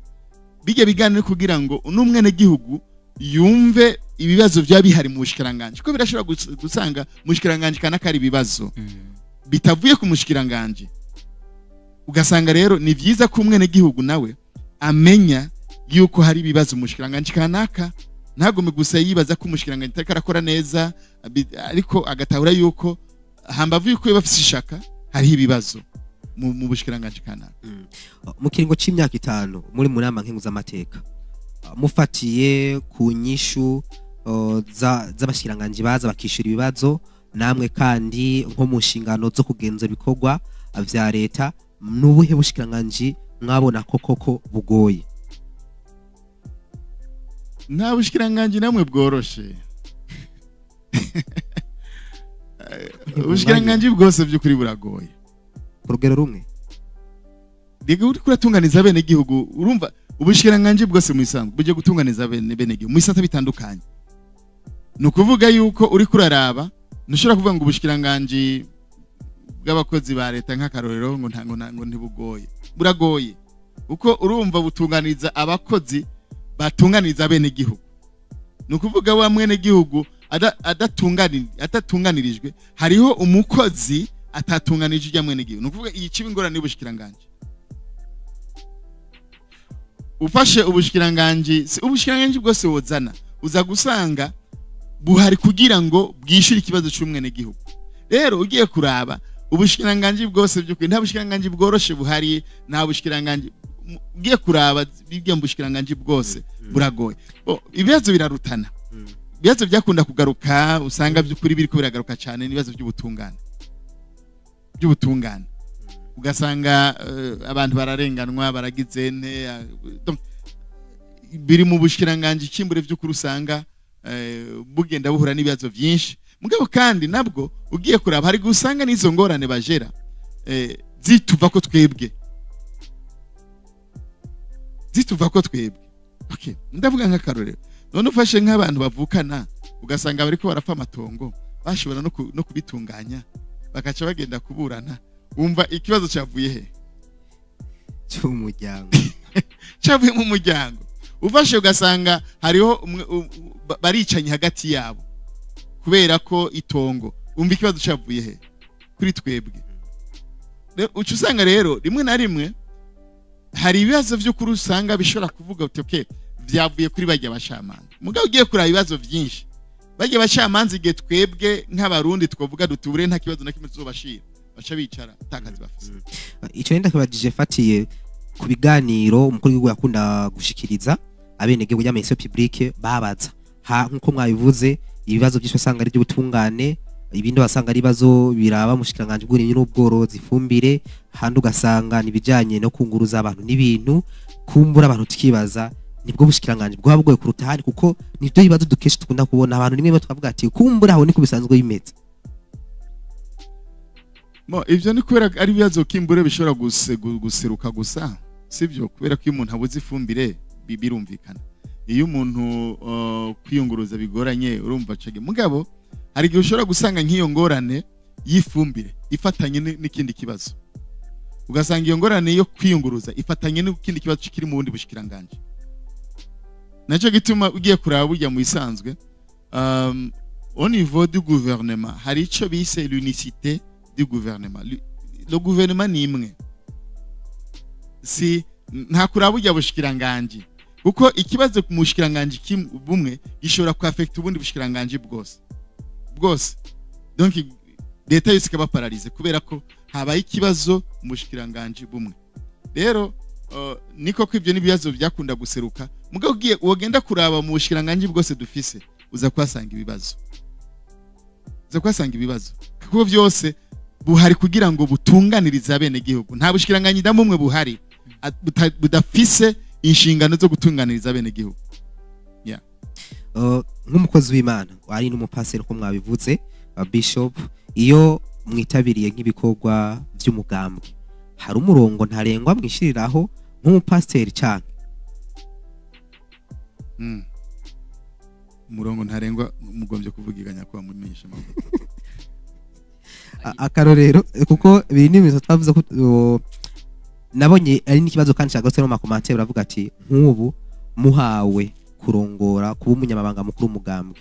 Speaker 2: Bijya biganiro kugira ngo n'umwenegihugu yumve ibibazo byaba bihari mu bushikiranganje, kuko birashobora gusanga mu bushikiranganje kana kari ibibazo bitavuye ku mushikiranganje. Ugasanga rero ni byiza ko umwenegihugu nawe amenya yuko hari ibibazo mu bushikiranganje kanaka, ntagume gusa yibaza ko umushikiranganje atariko arakora neza, ariko agatahura yuko hambavu yuko bafise ishaka hariho ibibazo mu bushikiranganje kanaka.
Speaker 1: Mu kiringo c'imyaka 5 muri mu nama nkenguzamateka, mufatiye ku nyishu z'abashikiranganje baza bakishura ibibazo, namwe kandi nko mu nshingano zo kugenzura ibikorwa vya leta, n'ubuhe bushikiranganje mwabona ko koko bugoye?
Speaker 2: Nta bushikiranganje namwe bworoshe. Ubushikiranganje bwose by'ukuri buragoye.
Speaker 1: Ku rugero rumwe?
Speaker 2: Rega uriko uratunganiza bene gihugu, urumva ubushikiranganje bwose mu isanzwe buje gutunganiza bene gihugu mu bisata bitandukanye. Ni ukuvuga yuko uriko uraraba ntushobora kuvuga ngo ubushikiranganje bw'abakozi ba leta nk'akarorero ngo nta ngo ntibugoye. Buragoye kuko urumva butunganiza abakozi batunganiza bene gihugu. Ni ukuvuga wa mwene gihugu adatunganirijwe, hariho umukozi atatunganije ujya mwene gihugu. Ni ukuvuga iyi kiba ingorane y'ubushikiranganje. Ufashe ubushikiranganje, ubushikiranganje bwose wozana uza gusanga buhari kugira ngo bwishyure ikibazo cy'umwene gihugu. Rero ugiye kuraba ubushikiranganje bwose by'ukuri nta bushikiranganje bworoshe buhari, nta bushikiranganje ugiye kuraba bibye mu bushikiranganje bwose buragoye. Ibibazo birarutana. Ibibazo byakunda kugaruka usanga by'ukuri biriko biragaruka cyane n'ibibazo by'ubutungane. By'ubutungane. Ugasanga abantu bararenganwa baragize nte, donc biri mu bushikiranganje kimbure by'ukuri usanga bugenda buhura n'ibibazo byinshi. Mugabo kandi nabwo ugiye kuraba hari gusanga n'izo ngorane bajera zituva ko twebwe. Zituva ko twebwe. Okay, ndavuga nk'akarorero. None ufashe nk'abantu bavukana ugasanga bariko barapfa amatongo bashobora no kubitunganya bakaca bagenda kuburana, umva ikibazo cyavuye he?
Speaker 1: Cy'umuryango.
Speaker 2: Cyavuye mu muryango. Ufashe ugasanga hariho baricanye hagati yabo kubera ko itongo, umva ikibazo cyavuye he? Kuri twebwe. Uca usanga rero rimwe na rimwe hari ibibazo by'ukuri usanga bishobora kuvuga uti okay byavuye kuri bajya bacamanza. Mugabo ugiye kuraba ibibazo byinshi bajya bacamanza igihe twebwe nk'abarundi twovuga dutubure nta kibazo na kimwe tuzobashira, baca bicara atakazi bafise.
Speaker 1: Ico nenda kubajije fatiye ku biganiro umukuru w'igihugu yakunda gushikiriza abenegihugu y'amesio publique babaza nkuko mwabivuze ibibazo byinshi usanga ari by'ubutungane, ibindi wasanga ari ibibazo biraba mushikiranganje bw'uburimyi n'ubworozi, ifumbire, handi ugasanga nibijanye no kunguruza abantu n'ibintu, kumbura abantu tukibaza nibwo bushikiranganje bwaba bugoye kuruta handi, kuko nivyo bibazo dukeshi tukunda kubona abantu rimwe twavuga ati kumbura aho niko bisanzwe bimeze.
Speaker 2: Mo ivyo ni kubera ari ibibazo kimbure bishobora guseruka gusa, sivyo? Kubera ko iyo umuntu abuze ifumbire birumvikana, iyo umuntu kwiyunguruza bigoranye urumva cege. Mugabo hari igihe ushobora gusanga nk'iyo ngorane y'ifumbire ifatanye n'ikindi kibazo, ugasanga iyo ngorane yo kwiyunguruza ifatanye n'ikindi kibazo kiri mu bundi bushikiranganje. Nacyo gituma ugiye kuraba burya mu isanzwe au niveau du gouvernement hari ico bise l'unicité du gouvernement. Le gouvernement ni imwe, si nta kuraba burya bushikiranganje, kuko ikibazo ku mushikiranganje bumwe gishobora ku affect ubundi bushikiranganje bwose bwose. Donc leta yose ikaba paralysée kubera ko habaye ikibazo mu bushikiranganje bumwe. Rero niko ko ivyo n'ibibazo byakunda guseruka. Mugabo ugiye wogenda kuraba mu bushikiranganje bwose dufise uza kwasanga ibibazo. Uza kwasanga ibibazo kuko byose buhari kugira ngo butunganirize abene gihugu. Nta bushikiranganje ndamumwe buhari budafise inshingano zo gutunganiriza abene gihugu. Yeah.
Speaker 1: Nk'umukozi w'Imana ari n'umupaseri ko mwabivuze bishop, iyo mwitabiriye nk'ibikorwa by'umugambwe hari umurongo ntarengwa mwishiriraho nk'umupaseri cyane?
Speaker 2: Umurongo ntarengwa mugombye kuvugiganya kwa mumenyesha makuru.
Speaker 1: Akarorero kuko biri n'ibintu twavuze ko nabonye ari n'ikibazo kandi cyagose no makomante baravuga ati nk'ubu muhawe kurongora kuba umunyamabanga mukuru umugambwe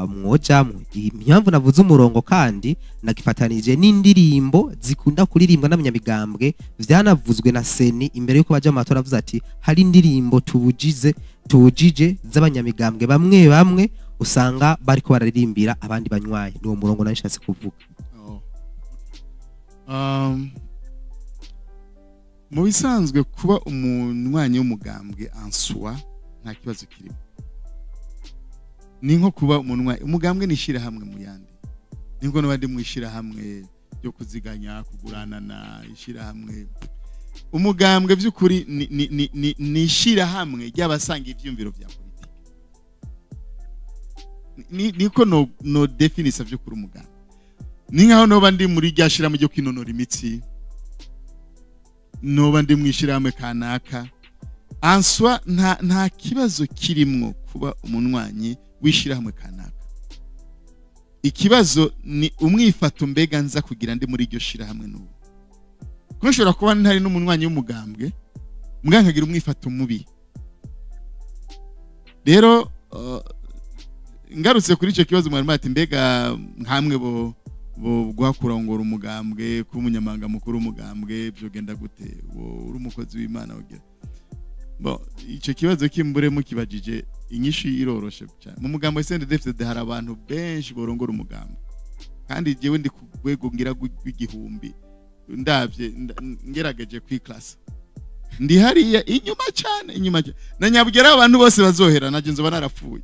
Speaker 1: mwojamwe. Impamvu navuze umurongo kandi nagifatanije n'indirimbo zikunda kuririmbwa n'abanyamigambwe, vyanavuzwe na Seni imbere yuko baje amatora avuze ati hari indirimbo tubujije z'abanyamigambwe bamwe bamwe usanga bariko bararirimbira abandi banywaye. Ni uwo murongo nashatse kuvuga.
Speaker 2: Mu bisanzwe kuba umunywanyi w'umugambwe en soi nta kibazo kirimo. Ni nko kuba umunwa umugambwe nishira hamwe mu yandi, ni nko n'abandi mwishira hamwe byo kuziganya kuguranana ishira hamwe. Umugambwe by'ukuri ni ishira hamwe ry'abasanga ivyumviro vya politike. Niko no definisa by'ukuri umugambwe. Ni nkaho no bandi muri ryashira mu ryo kwinonora imitsi, Noba ndi mwishirahamwe kanaka answa, nta kibazo kirimwo kuba umunwanyi w'ishirahamwe kanaka. Ikibazo ni umwifato mbega nza kugira ndi muri iryo shirahamwe. N'ubu kuko nshobora kuba ntari n'umunwanyi w'umugambwe, mbwa nkagira umwifato mubi. Rero ngarutse kuri icyo kibazo mwarimu ati mbega nkamwe bo guhakurangura umugambwe, kuba umunyamabanga mukuru w'umugambwe byogenda gute, wo uri umukozi w'Imana ugira bon? Icyo kibazo kimbure mukibajije, inyishu iroroshe cyane. Mu mugambo wa CNDD-FDD hari abantu benshi borongora umugambo, kandi jewe ndi ku rwego ngira rw'igihumbi. Ndavye ngerageje kwiklasa, ndi hariya inyuma cyane, inyuma cyane na nyabugera. Abantu bose bazohera naje nzoba narapfuye.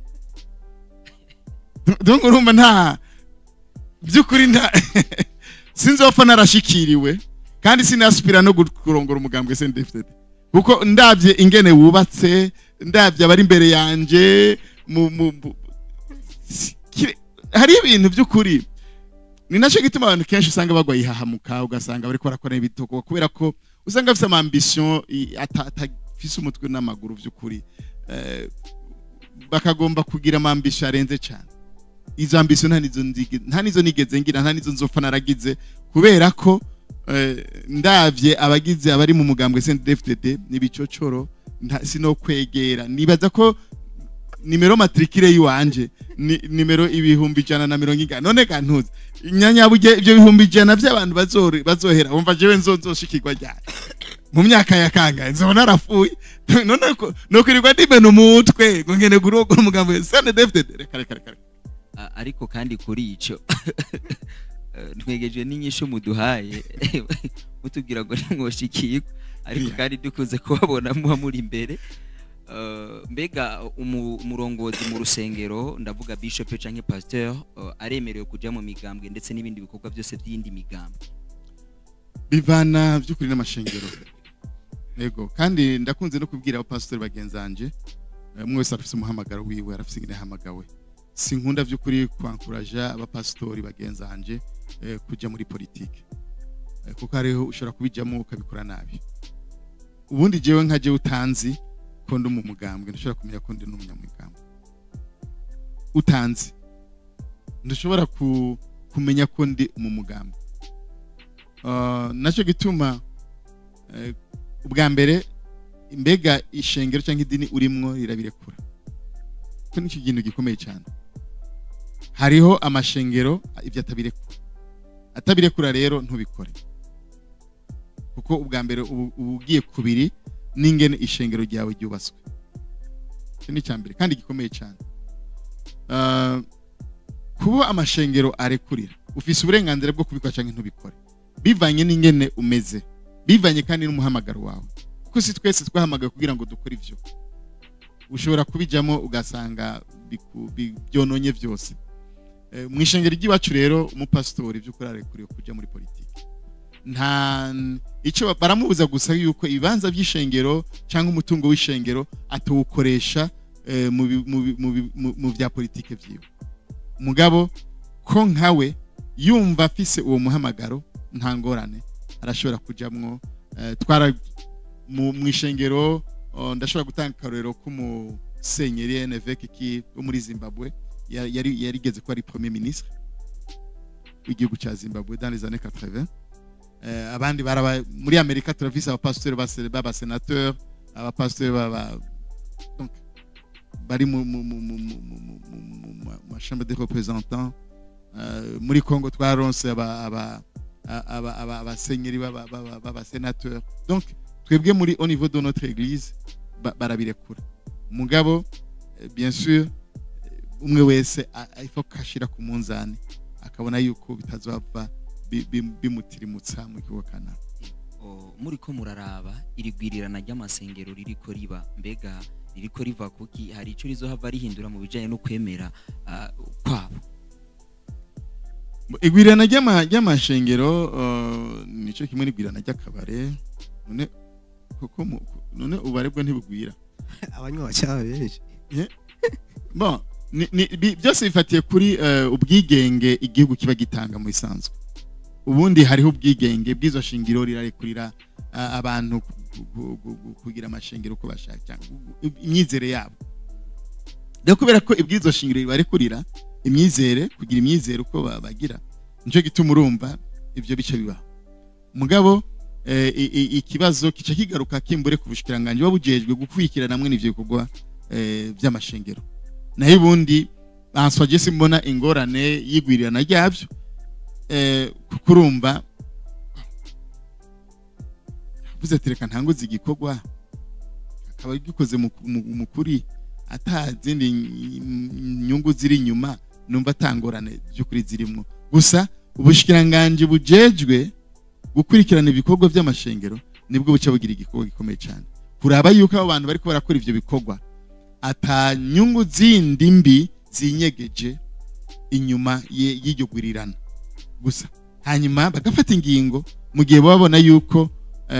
Speaker 2: Donc urumva nta by'ukuri, nta sinzopfa narashikiriwe, kandi sinasupira no kurongora umugambwe CNDD-FDD, kuko ndabye ingene wubatse, ndabye abari imbere yanje hari ibintu by'ukuri. Ni nacyo gituma abantu kenshi usanga bagwa ihahamuka, ugasanga bariko barakora ibitoko, kubera ko usanga bafise ama ambition atafise umutwe n'amaguru by'ukuri. Bakagomba kugira ama ambition arenze cyane. Izo ambition nta nizo nigeze ngira, nta nizo nzopfa naragize, kubera ko ndavye abagize abari mu mugambwe CNDD-FDD n'ibicocoro sino kwegera. Nibaza ko numéro matricule yiwanje ni nimero 140,000. None ga ntuzi inyanyabuge ibyo 100,000 by'abantu bazohera, wumva jewe nzoshikirwa ryari mu myaka ya kangahe? Nzoba narapfuye. None ko no kwirirwa ndimena umutwe ngo ngene gurogora umugambi CNDD-FDD? Reka, reka, reka.
Speaker 3: Ariko kandi kuri ico ntwegejwe n'inyishu muduhaye, mutubwira ngo nimwoshikirwa, ariko kandi dukunze kubabona muba muri imbere. Mbega umurongozi mu rusengero, ndavuga bishop canke pasteur, aremerewe kuja mu migambwe ndetse n'ibindi bikorwa byose by'iyindi migambwe?
Speaker 2: Bivana by'ukuri n'amashengero. Yego, kandi ndakunze no kubwira abapasitori bagenzanje, umwe wese arafise umuhamagaro wiwe, arafise ingene yahamagawe. Sinkunda by'ukuri kwankuraja abapasitori bagenzanje kuja muri politike, kuko hariho ushobora kubijamo ukabikora nabi. Ubundi jewe nka jewe utanzi ko ndi mu mugambwe, ntushobora kumenya ko ndi n'umunyamugambwe. Utanzi ntushobora kumenya ko ndi mu mugambwe. Nacyo gituma ubwa mbere mbega ishengero cyangwa idini urimwo rirabirekura, ko nicyo kintu gikomeye cyane. Hariho amashengero ibyo atabirekura. Atabirekura rero ntubikore, kuko ubwa mbere uba ugiye kubiri n'ingene ishengero ryawe ryubatswe. Icyo ni icya mbere kandi gikomeye cyane. Kuba amashengero arekurira, ufise uburenganzira bwo kubikora cyangwa ntubikore, bivanye n'ingene umeze, bivanye kandi n'umuhamagaro wawe, kuko si twese twahamagawe kugira ngo dukore ivyo. Ushobora kubijamo ugasanga byononye byose. Mu ishengero ry'iwacu rero, umupasitori by'ukuri arekuriwe kuja muri politiki. Nta icyo baramubuza, gusa yuko ibibanza by'ishengero cyangwa umutungo w'ishengero atawukoresha mu bya politike vyiwe. Mugabo ko nkawe yumva afise uwo muhamagaro, nta ngorane, arashobora kujamwo. Twara mu ishengero, ndashobora gutanga akarorero k'umusenyeri évêque ki wo muri Zimbabwe, yari yarigeze ko ari premier ministre w'igihugu cya Zimbabwe dans les années 80. Abandi baraba muri Amerika, turafise abapasiteri b'abasénateur, abapasiteri baba donc bari mu chambre des représentants. Muri Congo twaronse abasenyeri b'abasénateur. Donc twebwe muri au niveau de notre église barabirekura. Mugabo bien sûr, umwe wese il faut kashira ku munzani, akabona yuko bitazova bimutirimutsa mu kigo kanaka.
Speaker 3: Muri ko muraraba iri gwirirana ry'amasengero ririko riba, mbega ririko riva kuki? Hari ico rizohava rihindura mu bijanye no kwemera kwabo?
Speaker 2: Igwirirana ry'amashengero nico kimwe n'igwirirana ry'akabare. None kuko none ubare bwo ntibugwira?
Speaker 1: Abanywa bacaba benshi.
Speaker 2: Bon, byose bifatiye kuri ubwigenge igihugu kiba gitanga mu bisanzwe. Ubundi hariho ubwigenge bw'izo shingiro rirarekurira. abantu kugira amashengero uko bashaka, imyizere yabo. Rero kubera ko ibwirizwa shingiro ribarekurira imyizere, kugira imyizere uko bagira, nico gituma urumva ivyo bice bibaho. Mugabo ikibazo kica kigaruka kimbure ku bushikiranganje babujejwe gukwikirana namwe n'ivyo bikorwa by'amashengero. Naho ubundi answaje simbona ingorane yigwirirana ryavyo, kuko urumva avuze ati reka ntanguze igikorwa, akaba gikoze mu kuri atazindi nyungu ziri inyuma, numva atangorane by'ukuri zirimo. Gusa ubushikiranganje bujejwe gukurikirana ibikorwa by'amashengero nibwo buca bugira igikorwa gikomeye cyane, kuraba yuko abo bantu bariko barakora ivyo bikorwa ata nyungu zindi mbi zinyegeje inyuma y'iryo gwirirana gusa, hanyuma bagafata ingingo mu gihe babona yuko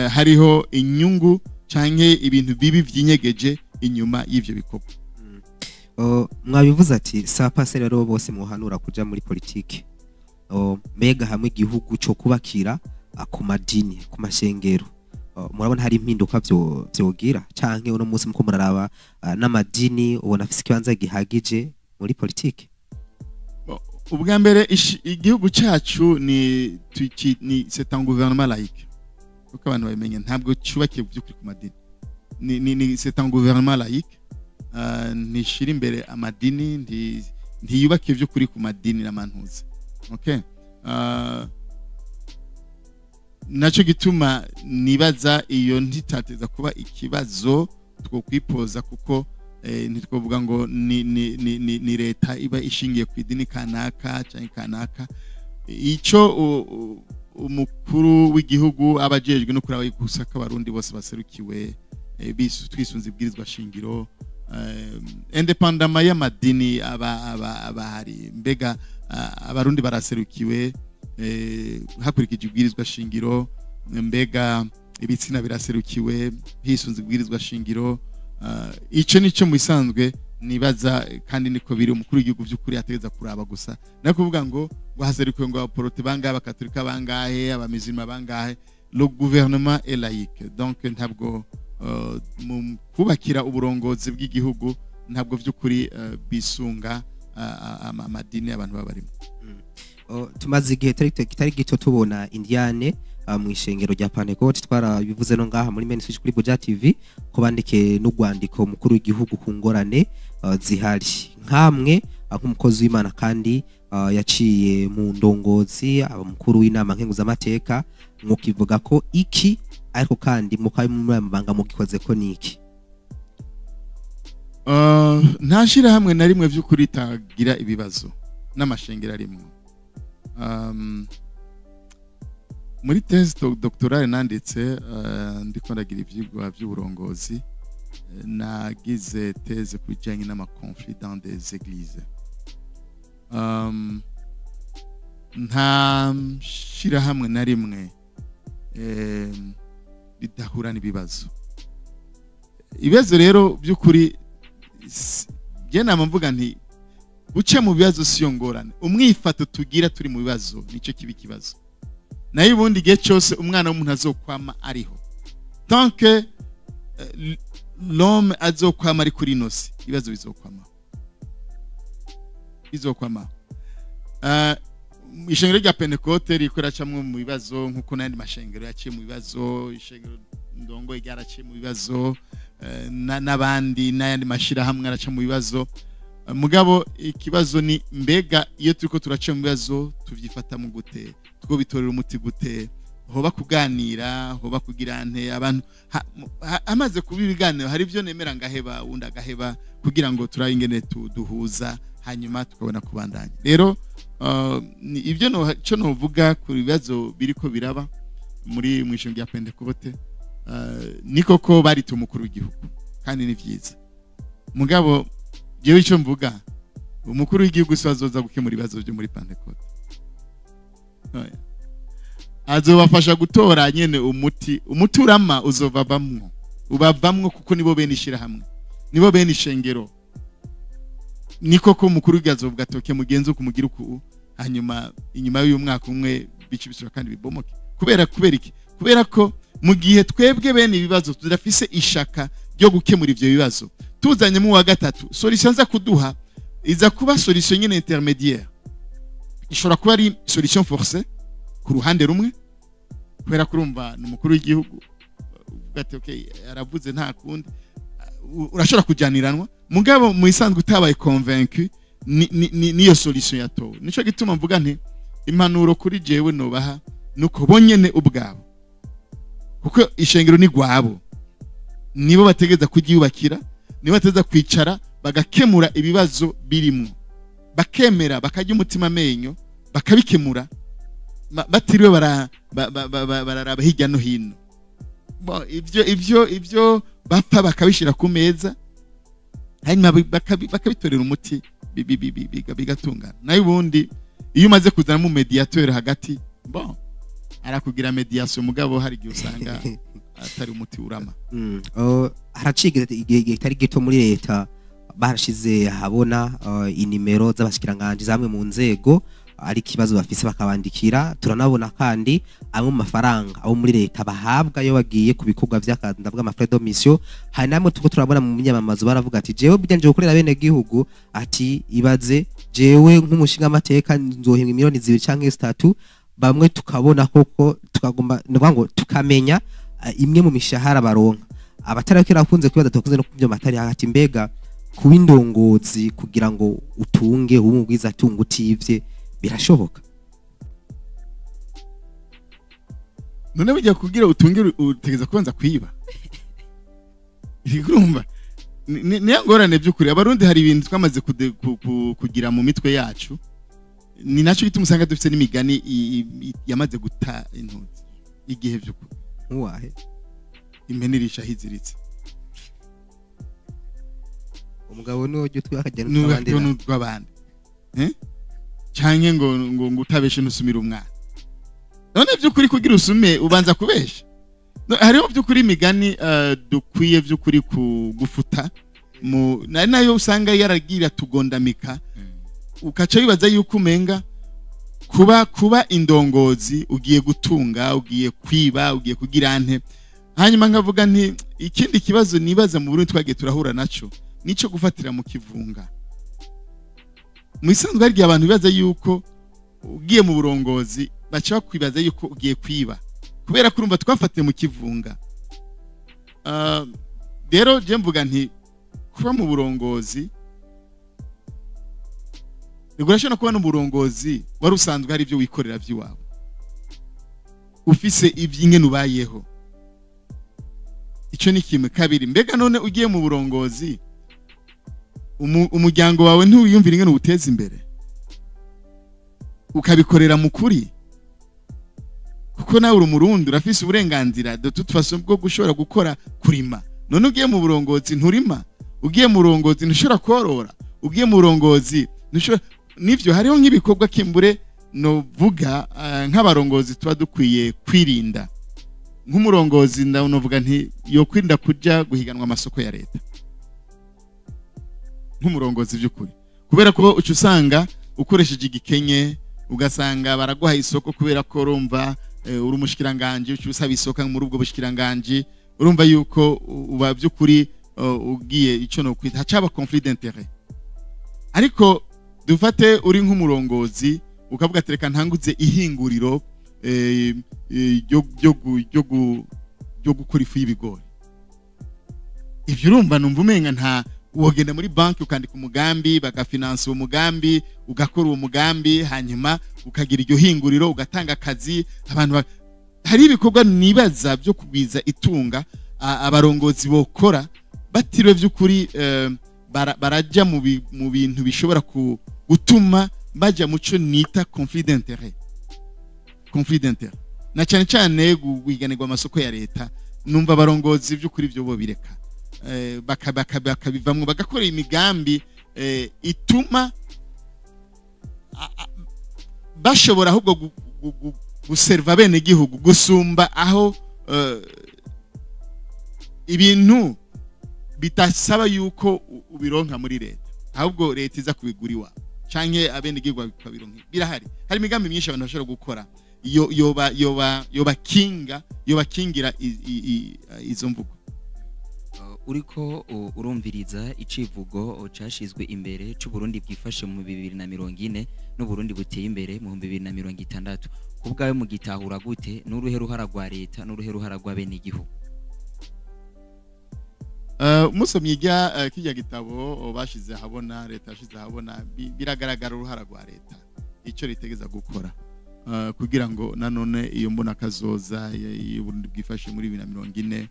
Speaker 2: hariho inyungu canke ibintu bibi vyinyegeje inyuma y'ivyo bikorwa.
Speaker 1: Mwabivuze ati sa paseri rero bose muhanura kuja muri politike, mbega hamwe igihugu cyo kubakira ku madini, ku mashengero, murabona hari impinduka vyogira canke uno munsi muko muraraba n'amadini ubona afise ikibanza gihagije muri politike?
Speaker 2: Ubwa mbere igihugu cyacu ni c'est un gouvernement laïque, kuko abantu babimenye ntabwo cyubakiye by'ukuri ku madini, ni c'est un gouvernement laïque, ntishira imbere amadini, ntiyubakiye by'ukuri ku madini n'amantuza. Okay, naco gituma nibaza iyo ntitateza kuba ikibazo twokwipoza, kuko ntitwovuga ngo ni leta iba ishingiye ku idini kanaka cyangwa kanaka. Ico umukuru w'igihugu abajejwe no kuraba gusa ko abarundi bose baserukiwe, twisunze ibwirizwa shingiro, independamment y'amadini aba hari, mbega abarundi baraserukiwe hakurikije ibwirizwa shingiro, mbega ibitsina biraserukiwe hisunze ibwirizwa shingiro. Ico nico musanzwe nibaza, kandi niko biri. Umukuru w'igihugu by'ukuri ategeza kuraba gusa, no kuvuga ngo haserukiwe ngo abaporote bangahe, abakatolika bangahe, abamizima bangahe. Le gouvernement est laïque, donc ntabwo mu kubakira uburongozi bw'igihugu ntabwo by'ukuri bisunga amadini abantu babarimo.
Speaker 1: Tumaze igihe kitari gito tubona Indiane mu ishengero rya Pentecote, twarabivuze no ngaha muri Main Switch kuri Buja TV ko bandike n'urwandiko mukuru w'igihugu ku ngorane zihari. Nkamwe nk'umukozi w'Imana kandi yaciye mu ndongozi, abamukuru w'inama nkenguzamateka, mukivuga ko iki ariko kandi mukabe muri amabanga mugikoze ko niki?
Speaker 2: Nta shirahamwe na rimwe by'ukuri tagira ibibazo n'amashengero arimwo. Muri thèse doctorale nanditse, ndiko ndagira ivyigwa by'uburongozi, nagize thèse ku bijanye n'ama conflits dans des églises. Nta shirahamwe na rimwe ridahura n'ibibazo. Ibibazo rero by'ukuri je nama mvuga nti guca mu bibazo siyo ngorane, umwifato tugira turi mu bibazo nico kibi kibazo. Nayo ubundi gihe cyose umwana w'umuntu azokwama ariho, tant que l'homme azokwama ari kuri nosi, ibibazo bizokwama. Ishengero rya Pentecote riko racamwe mu bibazo nkuko n'andi mashengero yaciye mu bibazo, ishengero ndongo ryaraciye mu bibazo, n'abandi n'ayandi mashirahamwe araca mu bibazo. Mugabo ikibazo ni mbega iyo turiko turaca mu bibazo tuvyifata mu gute, two bitorera umuti gute, hoba kuganira, hoba kugira nte abantu amaze kuba ibiganiro, hari ibyo nemera ngaheba undi agaheba kugira ngo turayingene duhuza hanyuma tukabona kubandanya. Rero ibyo cyo novuga ku bibazo biriko biraba muri mwishinga ya Pentecote, ni koko barita umukuru w'igihugu kandi ni vyiza. Mugabo jewe icyo mvuga, umukuru w'igihugu si azoza gukemura ibibazo byo muri Pentecote, azobafasha gutora nyene umuti, umuturama uzovavamwo, ubavamwo, kuko nibo bene ishirahamwe, nibo bene ishengero. Ni koko umukuru w'igihugu azovuga ati okay, mugenzi ukumugira uku, hanyuma inyuma y'uyu mwaka umwe bici bisura kandi bibomoke. Kubera iki? Kubera ko Mu gihe twebwe bene ibibazo tudafise ishaka ryo gukemura ivyo bibazo, tuzanyemo uwa gatatu, solution nza kuduha iza kuba solution nyene intermédiaire. Ishobora kuba ari solution forcée ku ruhande rumwe, kubera kurumva ni umukuru w'igihugu, uvuga ati okay, aravuze nta kundi, urashobora kujaniranwa. Mugabo mu isanzwe utabaye convaincu niyo solution yatowe. Nico gituma mvuga nti impanuro kuri jewe nobaha nuko bonyene ubwabo, kuko ishengero ni gwabo, nibo bategeza kugiyubakira, nibo bategeza kwicara bagakemura ibibazo birimwo, bakemera bakajya umutima amenyo bakabikemura, batiriwe bararaba hirya no hino. Ivyo bapfa bakabishira ku meza, hanyuma bakabitorera umuti, bigatungana. Nayo ubundi iyo umaze kuzana mu mediateur hagati, bon, arakugira mediation, mugabo hari igihe usanga atari umuti urama.
Speaker 1: Haraciye igihe kitari gito muri leta barashize habona inimero z'abashikiranganje zamwe mu nzego ari kibazo bafise bakabandikira. Turanabona kandi amwe mu mafaranga abo muri leta bahabwa iyo bagiye ku bikorwa by'akazi, ndavuga ama frais de mission. Hari namwe tuko turabona mu myamamazo baravuga ati jewe burya nje gukorera bene gihugu, ati ibaze jewe nk'umushinga amateka nzohembwa miliyoni 2 canke 3. Bamwe tukabona koko tukagomba ngo tukamenya imwe mu mishahara baronka. Abatari akunze kwibaza tukunze no kubyo matari hagati, mbega kuba indongozi kugira ngo utunge ubumubwiza tunga utivye birashoboka?
Speaker 2: None bijya kugira utunge utegeza kubanza kwiba. Urumva niyo ngorane by'ukuri. Abarundi hari ibintu twamaze kugira mu mitwe yacu, ni nacyo gituma usanga dufite n'imigani yamaze guta intuzi igihe by'ukuri.
Speaker 1: Nkuwahe?
Speaker 2: Impene irisha hiziritse.
Speaker 1: Umugabo niwo ujya utwe akajya
Speaker 2: n'utw'abandi. Canke ngo ngo utabeshe ntusumira umwana. None by'ukuri kugira usume ubanza kubesha. Hariho by'ukuri imigani dukwiye by'ukuri kugufuta mu nayo usanga yaragira tugondamika, ukaca wibaza yuko umenga kuba indongozi ugiye gutunga, ugiye kwiba, ugiye kugira nte. Hanyuma nkavuga nti ikindi kibazo nibaza mu Burundi twagiye turahura naco nico gufatira mu kivunga. Mu isanzwe hari abantu bibaza yuko ugiye mu burongozi baca bakwibaza yuko ugiye kwiba, kubera kurumva twafatiye mu kivunga. Rero je mvuga nti kuba mu burongozi rigurashobora kuba n'uburongozi wari usanzwe hari ibyo wikorera by'iwawe, ufise iby'ingene ubayeho. Ico ni kimwe. Kabiri, mbega none ugiye mu burongozi umuryango wawe ntiwiyumvira ingene uwuteza imbere, ukabikorera mu kuri, kuko nawe uri umurundi urafise uburenganzira de toute façon bwo gushobora gukora kurima. None ugiye mu burongozi nturima, ugiye mu burongozi ntushobora korora, ugiye mu burongozi ntushobora. Nivyo hariho nk'ibikorwa kimbure novuga nk'abarongozi tuba dukwiye kwirinda. Nk'umurongozi ndanovuga nti yo kwirinda kuja guhiganwa amasoko ya leta nk'umurongozi by'ukuri, kubera ko uca usanga ukoresheje igikenye, ugasanga baraguha isoko kubera ko urumva uri umushikiranganje, uca usaba isoko muri ubwo bushikiranganje, urumva yuko uba by'ukuri ugiye ico no kwita hacaba conflit d'intérêt. Ariko dufate uri nk'umurongozi ukavuga ati reka ntanguze ihinguriro ryo gukora ifu y'ibigori, ivyo urumva numva umenga nta wogenda muri banki ukandika umugambi, bagafinansa uwo mugambi, ugakora uwo mugambi, hanyuma ukagira iryo hinguriro, ugatanga akazi abantu. Hari ibikorwa nibaza byo kugwiza itunga abarongozi bokora batiriwe by'ukuri barajya mu bintu bishobora gutuma bajya muco nita conflit d'intérêt. Conflit d'intérêt na cyane cyane guhiganirwa amasoko ya leta. Numva abarongozi by'ukuri byo bo bireka, bakabivamwo bagakora imigambi ituma bashobora ahubwo guserva bene gihugu gusumba aho ibintu bitasaba yuko ubironka muri leta, ahubwo leta iza kubigura iwawe canke abene gihugu bakabironka. Birahari, hari imigambi myinshi abantu bashobora gukora yo yoba yoba yobakinga yobakingira izo mvugo.
Speaker 3: Uriko urumviriza icivugo cashizwe imbere c'Uburundi bwifashe mu 2040 n'Uburundi buteye imbere mu 2060, ku bwawe mu gitahura gute? N'uruhe ruhara rwa leta, n'uruhe ruhara rwa bene igihugu?
Speaker 2: Umusomyi ijya kijya gitabo bashize ahabona, leta yashize ahabona, biragaragara uruhara rwa leta, icyo ritegeza gukora kugira ngo nanone iyo mbona kazoza y'Uburundi bwifashe muri 2040,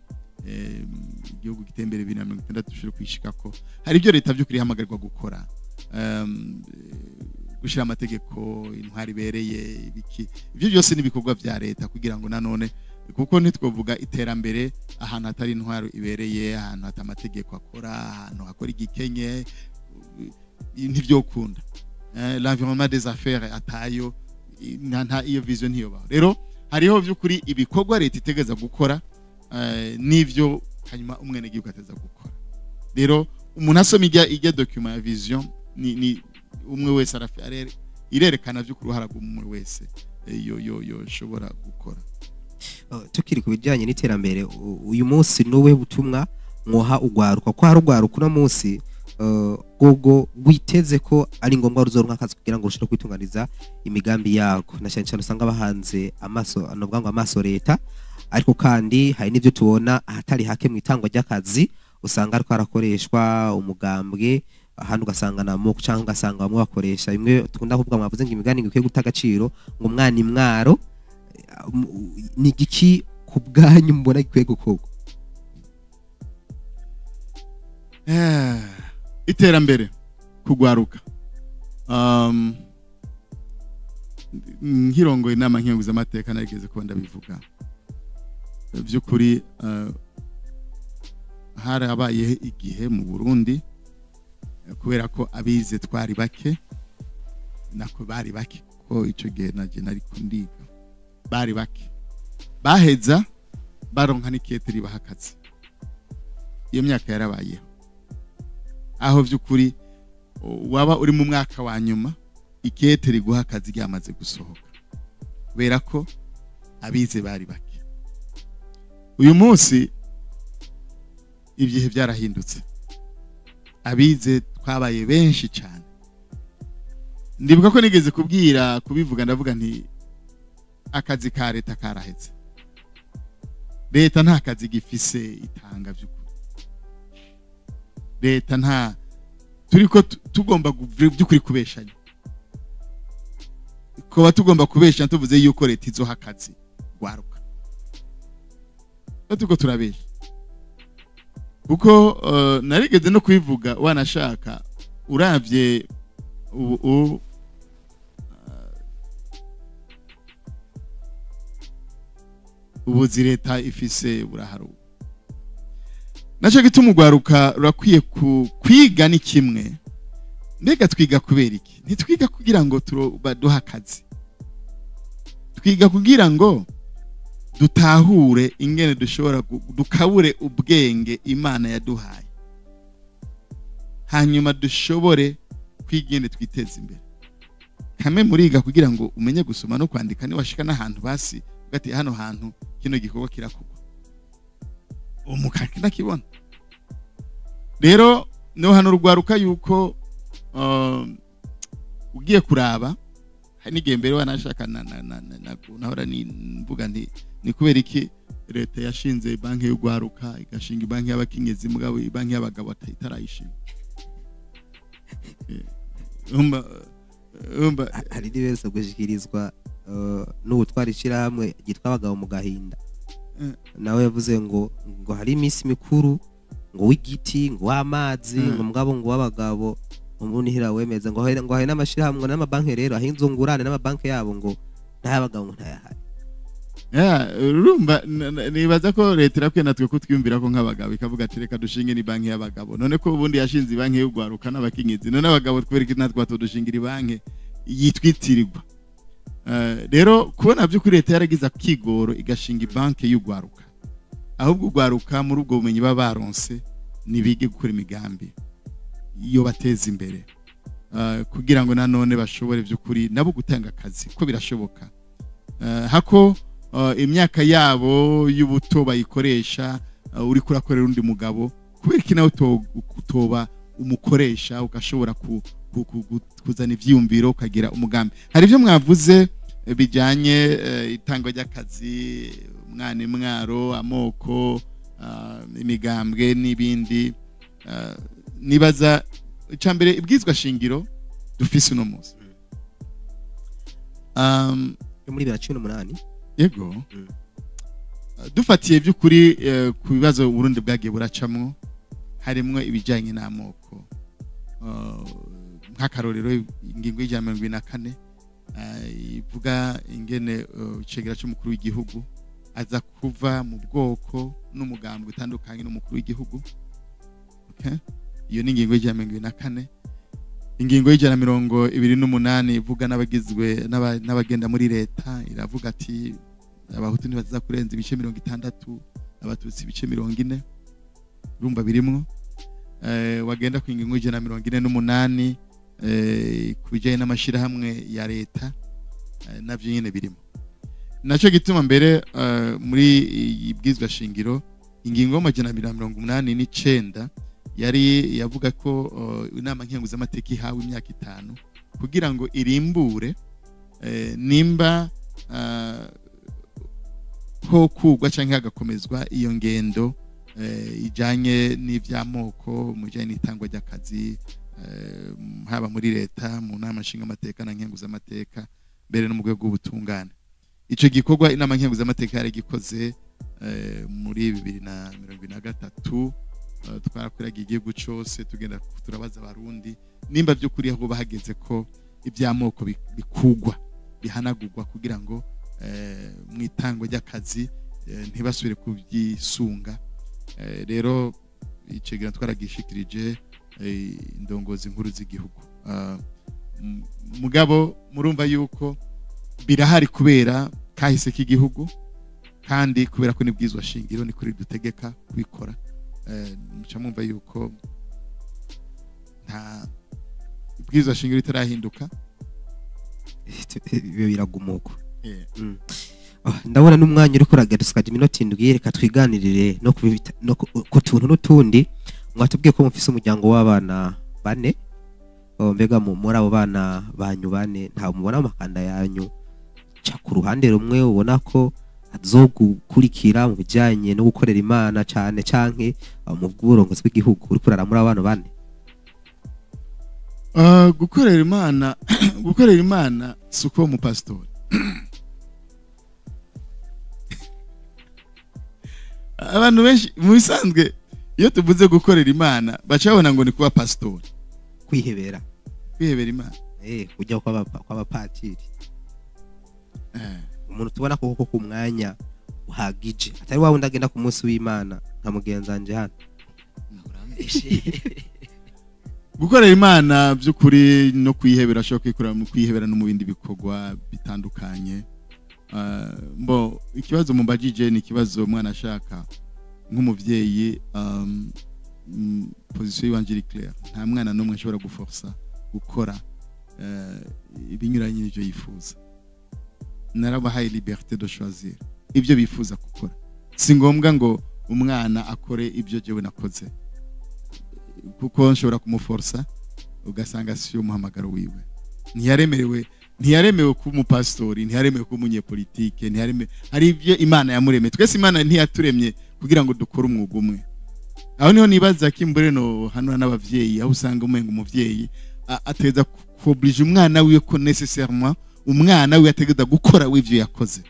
Speaker 2: igihugu gitembere 2060, dushobore kwishikako. Hari ibyo leta by'ukuri ihamagarwa gukora, gushyira amategeko, intwari ibereye, ibiki, ibyo byose ni ibikorwa bya leta kugira ngo nanone, kuko ntitwovuga iterambere ahantu hatari intwaro ibereye, ahantu hata amategeko akora, ahantu hakora igikenye, ntivyokunda. L'environnement des affaires atayo, nta iyo vision ntiyobaho. Rero hariho by'ukuri ibikorwa leta itegeza gukora, n'ivyo hanyuma umwenegihugu ateza gukora. Rero umuntu asoma ijya document ya vision, ni umwe wese irerekana by'ukuri uruhara rw'umwe wese yo yoshobora gukora.
Speaker 1: Tukiri ku bijyanye n'iterambere, uyu munsi n'ubuhe butumwa mwoha ugwaruka, ko hari ugwaruka uno munsi gogo rwiteze ko ari ngombwa ruzoronka akazi kugira ngo rushobore kwitunganiza imigambi yako, na cyane cyane usanga bahanze amaso, novuga ngo amaso leta, ariko kandi hari n'ibyo tubona ahatari hake mu itangwa ry'akazi, usanga ariko harakoreshwa umugambwe, ahandi ugasanga na moko, cyangwa ugasanga bamwe bakoresha bimwe dukunda kuvuga, mwavuze ngo imigani ngo ikwiye guta agaciro, ngo umwana imwaro. Ni igiki ku bwanyu mubona gikwiye gukorwa?
Speaker 2: Iterambere kugwaruka, nkirongoye inama nkenguzamateka narigeze kuba ndabivuga. By'ukuri harabayeho igihe mu Burundi, kubera ko abize twari bake, nako bari bake, kuko ico gihe naje nari kundiga, bari bake, baheza baronka n'ikete ribaha akazi. Iyo myaka yarabayeho, aho by'ukuri waba uri mu mwaka wa nyuma, ikete riguha akazi ryamaze gusohoka, kubera ko abize bari bake. Uyu munsi ibihe byarahindutse, abize twabaye benshi cyane. Ndibuka ko nigeze kubwira kubivuga, ndavuga nti akazi ka leta karahetse, leta nta kazi gifise itanga. By'ukuri leta nta turiko tugomba by'ukuri kubeshanya, kuba tugomba kubeshanya tuvuze yuko leta izoha akazi gwaruka, turiko turabesha, kuko narigeze no kubivuga, wanashaka uravye ubu ubuzi leta ifise buraharuwe. Naco gituma ugwaruka rurakwiye kwiga. Ni kimwe, mbega twiga kubera iki? Ntitwiga kugira ngo baduhe akazi, twiga kugira ngo dutahure ingene dushobora dukabure ubwenge Imana yaduhaye, hanyuma dushobore kwiga ingene twiteza imbere. Kame muriga kugira ngo umenye gusoma no kwandika, niwashika n'ahantu basi ugati hano hantu kino gikorwa kirakugwa, umukaka ndakibona. Rero no hano rugwaruka yuko ugiye kuraba, hari n'igihe mbere wanashaka na na na na nahora ni mvuga nti ni kubera iki leta yashinze banki y'ugwaruka, igashinga banki y'abakenyezi, mugabo banki y'abagabo itarayishinga? Umba
Speaker 1: Hari n'ibibazo gushikirizwa n'ubutwara ishyirahamwe ryitwa Abagabo mu Gahinda. Nawe yavuze ngo hari iminsi mikuru ngo w'igiti, ngo w'amazi, ngo mugabo ngo w'abagabo umuntu wemeza ngo hari n'amashyirahamwe n'amabanki rero aho inzu ngurane n'amabanki yabo ngo ntay'abagabo ngo ntayahari.
Speaker 2: Yeah, urumva nibaza ko leta irakwiye natwe kutwiyumvira ko nk'abagabo, ikavuga ati reka dushinge ni banki y'abagabo. None ko ubundi yashinze banki y'ugwaruka n'abakenyezi, none abagabo kubera iki natwe batodushingira banki yitwitirirwa? Rero kubona by'ukuri leta yaragize akigoro igashinga banki y'ugwaruka, ahubwo ugwaruka muri ubwo bumenyi baba baronse nibige gukora imigambi iyo bateza imbere, kugira ngo nanone bashobore by'ukuri nabo gutanga akazi, ko birashoboka. Hako imyaka yabo y'ubuto bayikoresha uri kurakorera undi mugabo, kubera iki nawe utoba umukoresha ugashobora kuzana ivyiyumviro ukagira umugambi. Hari ibyo mwavuze bijyanye itangwa ry'akazi, umwana imwaro, amoko, imigambwe n'ibindi. Nibaza icambere ibwizwa shingiro dufise uno munsi
Speaker 1: muri 2018.
Speaker 2: Yego. Dufatiye by'ukuri ku bibazo Burundi bwagiye buracamwo, harimwo ibijyanye n'amoko, nk'akarorero ingingo y'ijana 74 ivuga ingene icegera c'umukuru w'igihugu aza kuva mu bwoko n'umugambwe utandukanye n'umukuru w'igihugu. Okay? Iyo ni ingingo y'ijana 74. Ingingo y'ijana 28 ivuga n'abagizwe n'abagenda muri leta, iravuga ati abahutu ntibaza kurenza ibice 60, abatutsi ibice 40. Urumva birimwo. Wagenda ku ingingo y'ijana 48 ku bijyanye n'amashirahamwe ya leta, navyo nyene birimo. Naco gituma mbere muri ibwizwa shingiro ingingo y'amajana 289 yari yavuga ko inama nkenguzamateka ihawe imyaka 5 kugira ngo irimbure nimba ho kugwa canke hagakomezwa iyo ngendo ijanye n'ivy'amoko mu bijanye n'itangwa ry'akazi, haba muri leta, mu nama nshingamateka na nkenguzamateka, mbere no mu rwego rw'ubutungane. Ico gikorwa inama nkenguzamateka yari gikoze muri 2023. Twarakwiragiye igihugu cose tugenda turabaza abarundi nimba by'ukuri aho bahageze ko iby'amoko bikugwa bihanagurwa kugira ngo mu itangwa ry'akazi ntibasubire kubyisunga. Rero icegera twaragishikirije indongozi nkuru z'igihugu. Mugabo murumva yuko birahari kubera kahise k'igihugu, kandi kubera ko nibwizwa shingiro ni kuri dutegeka kubikora. Muca mumva yuko nta ibwizwa shingiro itarahinduka,
Speaker 1: ibyo biragumuko. Ndabona n'umwanya uri kuragaruka iminota 7, reka twiganirire no ku tuntu n'utundi. Mwatubwiye ko mufise umuryango w'abana bane. Mbega muri abo bana banyu bane nta mubona amakanda yanyu ca ku ruhande rumwe ubona ko azogukurikira mu bijyanye no gukorera Imana cyane canke mu bw'uburongozi bw'igihugu uri kurara muri abana bane?
Speaker 2: Gukorera Imana gukorera Imana si uko umupasitori. Abantu benshi mu bisanzwe iyo tuvuze gukorera Imana baca babona ngo ni kuba pasitori,
Speaker 1: kwihebera
Speaker 2: Imana,
Speaker 1: kujya kw'abapatiri. Umuntu tubona ko ku mwanya uhagije atari wa wundi agenda ku munsi w'Imana nka mugenzi wanje hano.
Speaker 2: Gukorera Imana by'ukuri no kwihebera, ashobora kwikora mu kwihebera no mu bindi bikorwa bitandukanye. Mbo ikibazo mumbajije ni ikibazo mwana ashaka nk'umuvyeyi. Position yiwanje iri claire, nta mwana n'umwe ashobora guforsa gukora ibinyuranye n'ivyo yifuza. Narabahaye liberté de choisir ibyo bifuza gukora. Si ngombwa ngo umwana akore ibyo jewe nakoze, kuko nshobora kumuforsa ugasanga si umuhamagaro wiwe. Ntiyaremewe kuba umupasitori, ntiyaremewe kuba umunyepolitike, ntiyaremewe. Hari ibyo Imana yamuremye. Twese Imana ntiyaturemye kugira ngo dukore umwuga umwe. Aho niho nibaza ko imbure no hano n'abavyeyi, aho usanga umenga umuvyeyi ateza kuoblige umwana wiwe ko nécessairement umwana wiwe ategeza gukora w'ivyo yakoze.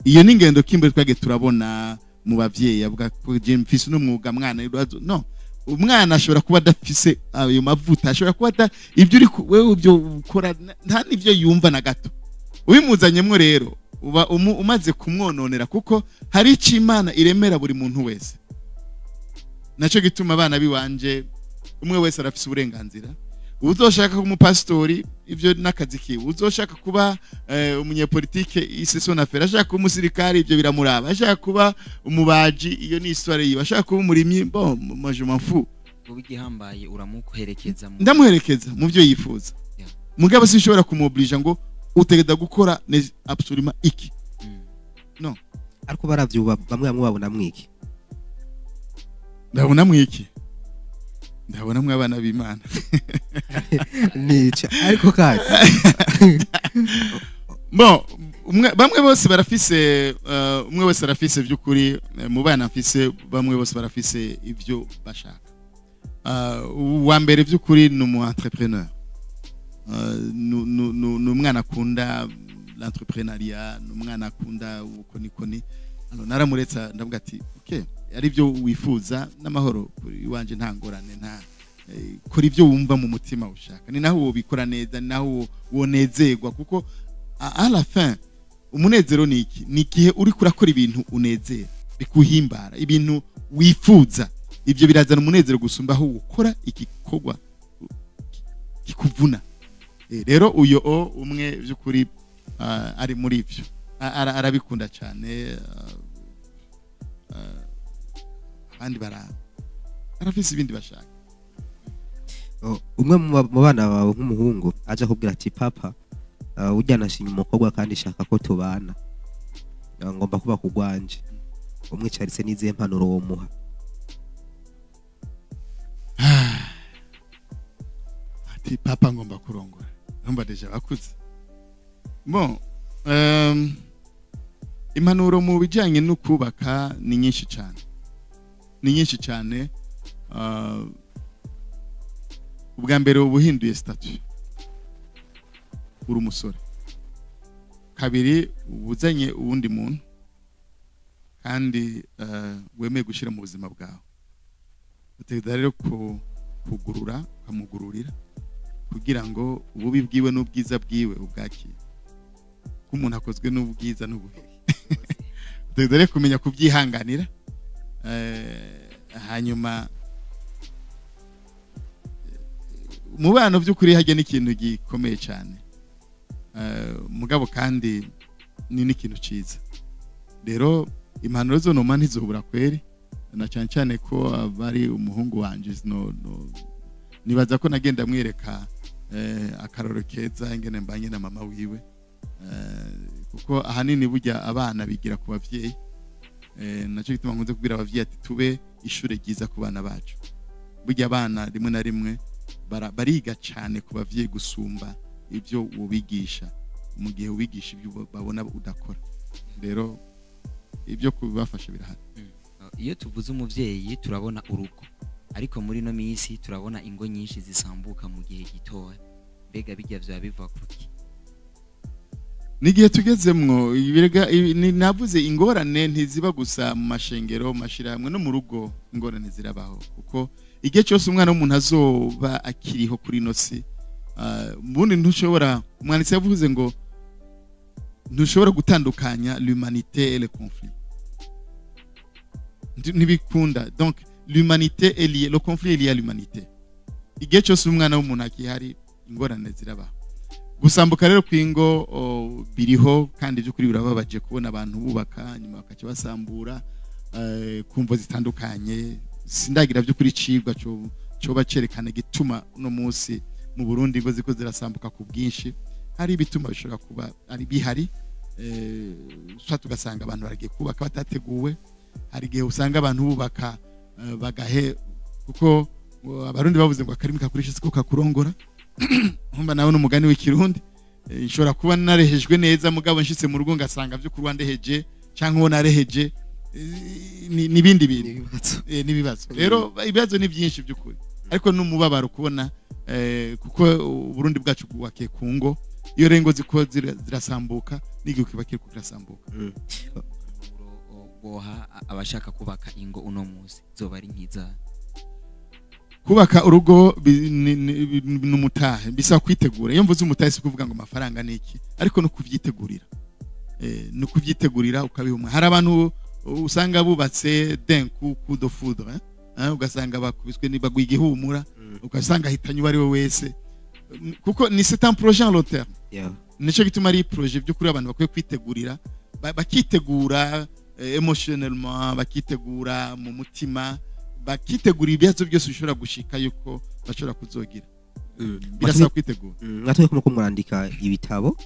Speaker 2: Iyo ni ingendo kimbure twage turabona mu bavyeyi avuga ko je mfise n'umwuga mwana. No, umwana ashobora kuba adafise ayo mavuta, ashobora kuba ibyo uri wewe ibyo ukora nta nivyo yumva na gato. Ubimuzanyemwo rero uba umaze kumwononera, kuko hari ico Imana iremera buri muntu wese. Naco gituma abana biwanje umwe wese arafise uburenganzira. Uzoshaka kuba umupasitori ivyo nakazi kiwe, uzoshaka kuba umunyepolitike iseso na fera, ashaka kuba umusirikare ivyo biramuraba, ashaka kuba umubaji iyo ni histoire yiwe, ashaka kuba umurimyi, bon moi je m'en fous.
Speaker 3: Ubigihambaye uramuherekeza,
Speaker 2: ndamuherekeza mu byo yifuza. Mugabo sinshobora kumuoblige ngo utegeda gukora absolument iki. No.
Speaker 1: Ariko baravyuba bamwe bamwe babona mwiki.
Speaker 2: Ndabona mwiki, ndabona mwe abana b'Imana.
Speaker 1: Nica ariko kandi
Speaker 2: bon, bamwe bose barafise, umwe wese arafise by'ukuri, mu bana mfise bamwe bose barafise ivyo bashaka. Uwa mbere by'ukuri ni umu entrepreneur. Ni umwana akunda l'entrepreneuriat, ni umwana akunda ubukonikoni. Alors naramuretse, ndavuga ati: "Okay, ari byo wifuza n'amahoro kuri iwanje, nta ngorane, nta kora ibyo wumva mu mutima ushaka, ni naho wobikora neza, ni naho wonezerwa." Kuko à la fin umunezero ni iki? Ni igihe uriko urakora ibintu unezera, bikuhimbara, ibintu wifuza. Ibyo birazana umunezero gusumba aho ukora igikorwa kikuvuna. Rero uyo o umwe by'ukuri ari muri ibyo, arabikunda cyane. Abandi barafise ibindi bashaka.
Speaker 1: Oh, umwe mu bana bawe nk'umuhungu aje akubwira ati: "Papa, urya nashimye umukobwa kandi shaka ko tubana, ngomba kuba kugwanje." Umwicaritse, n'izihe mpanuro womuha?
Speaker 2: Ati: "Papa, ngomba kurongora." Urumva déjà bakuze. Bon, impanuro mu bijyanye no kubaka ni nyinshi cyane, ni nyinshi cyane. Ubwa mbere uba uhinduye statut, uri umusore. Kabiri, uba uzanye uwundi muntu kandi wemeye gushyira mu buzima bwawe. Utegereza rero kugurura, ukamugururira kugira ngo ububi bwiwe n'ubwiza bwiwe ubwakire, ko umuntu akozwe n'ubwiza n'ububi. Utegereza rero kumenya kubyihanganira. Hanyuma umubano by'ukuri hajya n'ikintu gikomeye cyane. Mugabo kandi ni n'ikintu cyiza. Rero impanuro zo noma ntizobura kweri, na cyane cyane ko aba ari umuhungu wanje. No, nibaza ko nagenda mwereka akaroro keza ingene mbanye na mama wiwe, kuko ahanini burya abana bigira ku bavyeyi. Nacyo gituma nkunze kubwira abavyeyi ati: "Tube ishure ryiza ku bana bacu." Burya abana rimwe na rimwe bariga cyane ku bavyeyi gusumba ibyo ubigisha, mu gihe ubigisha ibyo babona udakora. Rero ibyo kubibafasha birahari.
Speaker 3: Iyo tuvuze umuvyeyi turabona urugo, ariko muri ino minsi turabona ingo nyinshi zisambuka mu gihe gitoya. Mbega bijya vyoba biva kuki?
Speaker 2: N'igihe tugezemwo ibirega navuze ingorane ntiziba gusa mu mashengero, mu mashirahamwe, no mu rugo ingorane zirabaho, kuko igihe cyose umwana w'umuntu azoba akiriho kuri ino si, ubundi ntushobora, umwanditsi yavuze ngo ntushobora gutandukanya l'humanité et le conflit. Ntibikunda. Donc l'humanité est liée, le conflit est lié à l'humanité. Igihe cyose umwana w'umuntu akihari, ingorane zirabaho. Gusambuka rero kw'ingo biriho, kandi by'ukuri birababaje kubona abantu bubaka nyuma bakaca basambura ku mvo zitandukanye. Sindagira by'ukuri icigwa coba cerekana igituma uno munsi mu Burundi ingo ziko zirasambuka ku bwinshi. Hari ibituma bishobora kuba ari bihari, soit ugasanga abantu baragiye kubaka batateguwe. Hari igihe usanga abantu bubaka bagahe, kuko Abarundi bavuze ngo akarimi kakurisha siko kakurongora. Nkumva nawe n'umugani w'ikirundi. Nshobora kuba narehejwe neza, mugabo nshitse mu rugo ngasanga byo kuruwa ndeheje canke uwo nareheje n'ibindi bintu.
Speaker 1: N'ibibazo.
Speaker 2: N'ibibazo. Rero ibibazo ni byinshi by'ukuri, ariko n'umubabaro kubona, kuko Uburundi bwacu bwubakiye ku ngo. Iyo rero ingo ziko zirasambuka, n'igihugu kiba kiriko kirasambuka.
Speaker 3: Boha abashaka kubaka ingo uno munsi zoba ari nkiza?
Speaker 2: Kubaka urugo ni umutahe, bisaba kwitegura. Iyo mvuze umutahe si kuvuga ngo amafaranga ni iki, ariko no kuvyitegurira, no kuvyitegurira ukabiha umwe. Hari abantu usanga bubatse d'un coup, coup de foudre, hein? Ugasanga bakubiswe nibagwa igihumura, ugasanga ahitanye uwo ari we wese, kuko ni c'est un projet en long terme. Nico gituma ari projet by'ukuri abantu bakwiye kwitegurira, bakitegura émotionnellement, bakitegura mu mutima, bakitegura ibibazo byose bishobora gushika yuko bashobora kuzogira. Birasaba kwitegura.
Speaker 1: Mwatubwiye ko muriko murandika ibitabo.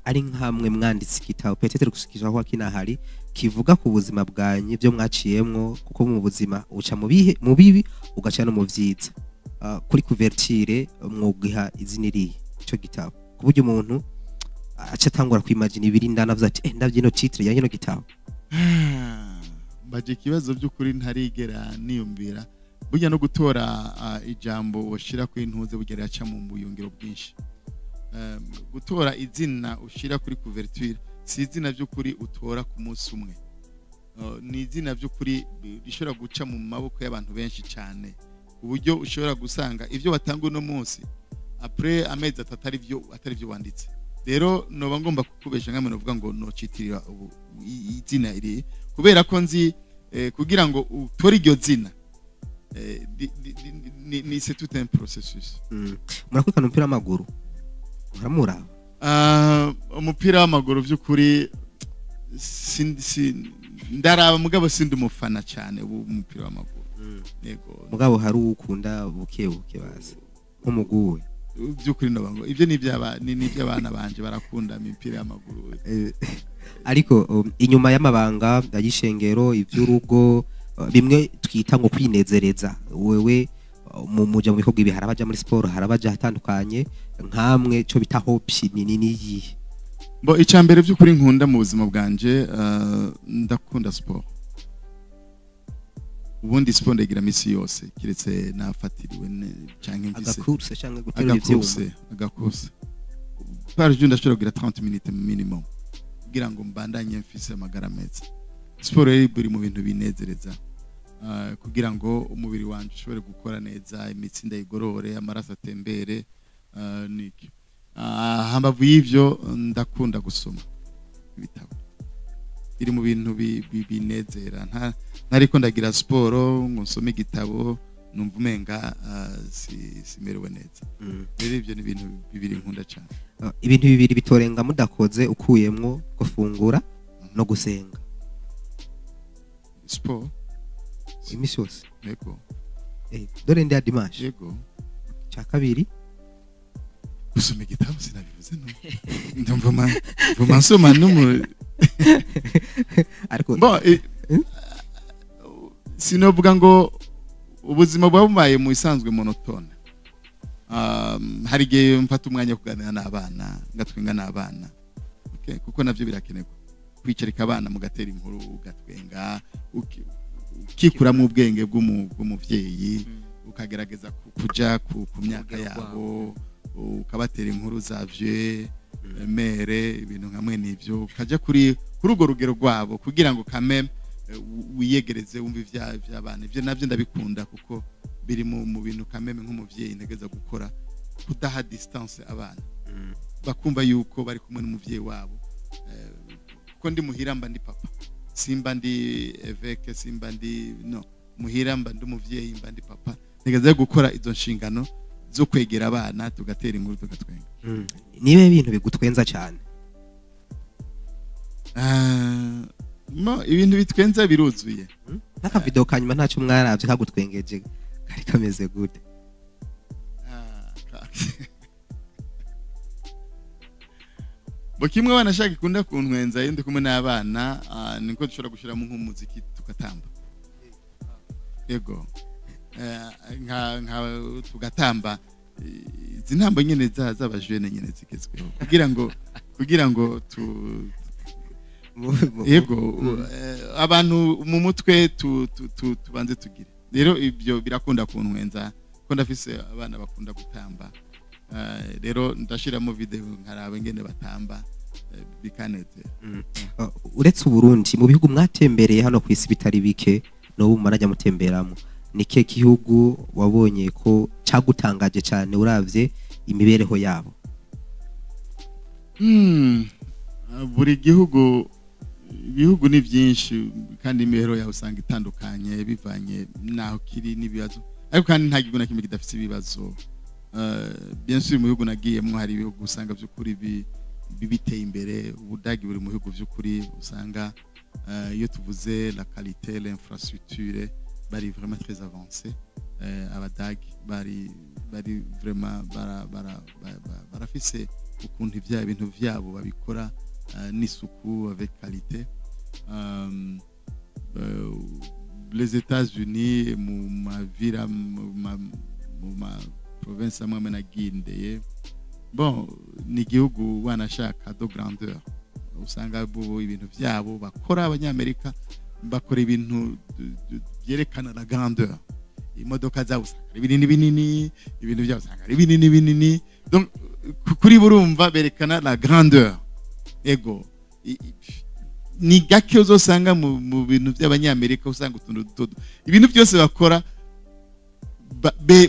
Speaker 1: Ari nkamwe mwanditse igitabo, peut-être gushikisha aho kinahari, kivuga ku buzima bwanyu, ibyo mwaciyemwo, kuko mu buzima uca mu bihe, mu bibi, ugaca no mu vyiza. Kuri couverture mwugiha izina irihe ico gitabo, ku buryo umuntu aca atangura kwimagina ibiri indani, avuze ati: "Ndavye ino titre ya kino gitabo"?
Speaker 2: Baje ikibazo by'ukuri ntarigera niyumvira. Burya no gutora ijambo washira kuri ntuze, burya riraca mu buyungiro bwinshi. Gutora izina ushira kuri couverture si izina by'ukuri utora ku munsi umwe. Ni izina by'ukuri rishobora guca mu maboko y'abantu benshi cyane, uburyo ushobora gusanga ibyo batanga uno munsi, après amezi 3 atari byo wanditse. Rero noba ngomba kukubesha nkamwe novuga ngo nocitirira ubu izina iri, kubera ko nzi kugira ngo utore iryo zina ni c'est tout un processus.
Speaker 1: Murakurikirana umupira w'amaguru? Muramuraba?
Speaker 2: Umupira w'amaguru by'ukuri ndaraba, mugabo sindi umufana cyane w'umupira w'amaguru. Yego.
Speaker 1: Mugabo hari uwo ukunda buke buke, bazi nk'umuguwe?
Speaker 2: By'ukuri noba ngo ibyo ni iby'abana banje, barakunda imipira y'amaguru.
Speaker 1: Ariko inyuma y'amabanga y'ishengero, iby'urugo, bimwe twita ngo kwinezereza, wewe muja mu bikorwa ibi, hari abaja muri siporo, hari abaja ahatandukanye, nkamwe cyo bita hobby ni niyihe?
Speaker 2: Bo, icya mbere by'ukuri nkunda mu buzima bwanje, ndakunda siporo. Ubundi siporo ndayigira misi yose, kiretse nafatiriwe canke mfise
Speaker 1: Agakurse canke guterura ivyuma?
Speaker 2: Agakurse par jour ndashobora kugira 30 minutes minimum, kugira ngo mbandanye mfise amagara meza. Siporo rero buri mu bintu binezereza, kugira ngo umubiri wanje ushobore gukora neza, imitsi ndayigorore, amaraso atembere, niki. Hambavu y'ivyo, ndakunda gusoma ibitabo, biri mu bintu binezera. Ntariko ndagira siporo ngo nsome igitabo, numva umenga simerewe neza. Rero ivyo ni ibintu bibiri nkunda cyane.
Speaker 1: Ibintu bibiri bitorenga mudakoze, ukuyemwo gufungura no gusenga?
Speaker 2: Siporo.
Speaker 1: Imisi yose?
Speaker 2: Yego.
Speaker 1: Dore ndi ya dimanche.
Speaker 2: Yego.
Speaker 1: Cya kabiri?
Speaker 2: Gusoma igitabo sinabivuze, no ndumva mvuma nsoma no mu
Speaker 1: Ariko
Speaker 2: Bon, sinovuga ngo ubuzima buba bubaye mu isanzwe monotone. Hari igihe mfata umwanya wo kuganira n'abana, ngatwenga n'abana, okay? Kuko navyo birakenerwa, kwicarika abana mugatera inkuru, ugatwenga, ukikuramo ubwenge bw'umuvyeyi, ukagerageza kuja ku myaka
Speaker 3: Urugero
Speaker 2: yabo, ukabatera inkuru za vieux mère, ibintu nka mwene ivyo, ukaja kuri urwo rugero rwabo, kugira ngo kameme wiyegereze, wumve ivy'abana. Ivyo navyo ndabikunda, kuko biri mu bintu kameme nk'umuvyeyi ntegeza gukora, kudaha distance abana, bakumva yuko bari kumwe n'umuvyeyi wabo. Kuko ndi muhira mba ndi papa, simba ndi évêque, simba ndi no muhira mba ndi umuvyeyi, mba ndi papa. Ntegeza gukora izo nshingano zo kwegera abana, tugatera inkuru, tugatwenga.
Speaker 1: Niba ibintu bigutwenza cyane?
Speaker 2: Ibintu bitwenza biruzuye.
Speaker 1: Nk'akavideo kanyuma ntacyo mwaravye kagutwengeje kari kameze gute?
Speaker 2: Ah, bo kimwe abana ashaka ikunda kuntwenza iyo ndi kumwe n'abana, niko dushobora gushyiramo nk'umuziki tugatamba. Yego. Nka tugatamba izi ntambo nyene z'abajene nyene zigezweho, kugira ngo tu yego, abantu mu mutwe tubanze tugire. Rero ibyo birakunda kuntwenza, ko ndafise abana bakunda gutamba. Rero ndashiramo video nkaraba ingene batamba, bikanezera.
Speaker 1: Uretse Uburundi, mu bihugu mwatembereye hano ku isi bitari bike, n'ubu murajya mutemberamo, ni kihe gihugu wabonye ko cyagutangaje cyane uravye imibereho yabo?
Speaker 2: Buri gihugu, ibihugu ni byinshi, kandi imibereho yawe usanga itandukanye bivanye n'aho kiri n'ibibazo, ariko kandi nta gihugu na kimwe kidafite ibibazo. Bien sûr, mu bihugu nagiyemwo hari ibihugu usanga by'ukuri biteye imbere. Ubudagi buri mu bihugu by'ukuri usanga, iyo tuvuze la qualité, l'infrastructure, bari vraiment très avancé. Abadagi bari vraiment barafise Ukuntu ivya ibintu vyabo babikora n'isuku, avec qualité. Les États-Unis, mu ma villes, mu ma province amwe amwe nagendeye, bon, ni igihugu wanashaka de grandeur. Usanga bo ibintu vyabo bakora, Abanyamerika bakora ibintu byerekana la grandeur. Imodoka zabo usanga ari binini binini, ibintu byabo usanga ari binini binini. Donc kuri burumva berekana la grandeur. Ego, ni gake uzosanga mu bintu by'Abanyamerika usanga utuntu duto duto. Ibintu byose bakora,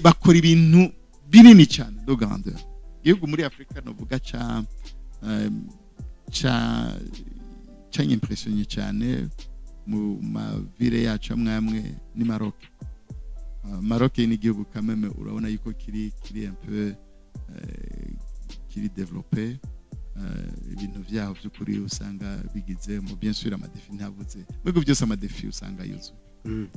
Speaker 2: bakora ibintu binini cyane, de grandeur. Igihugu muri Afurika novuga ca canyimpressionné cyane mu ma villes yacu amwe amwe ni Maroc. Maroc ni igihugu kameme urabona yuko kiri un peu kiri développé. Ibintu vyaho by'ukuri usanga bigize mu, bien sûr, ama défis ntabuze. Mu bihugu byose ama défis usanga yuzuye.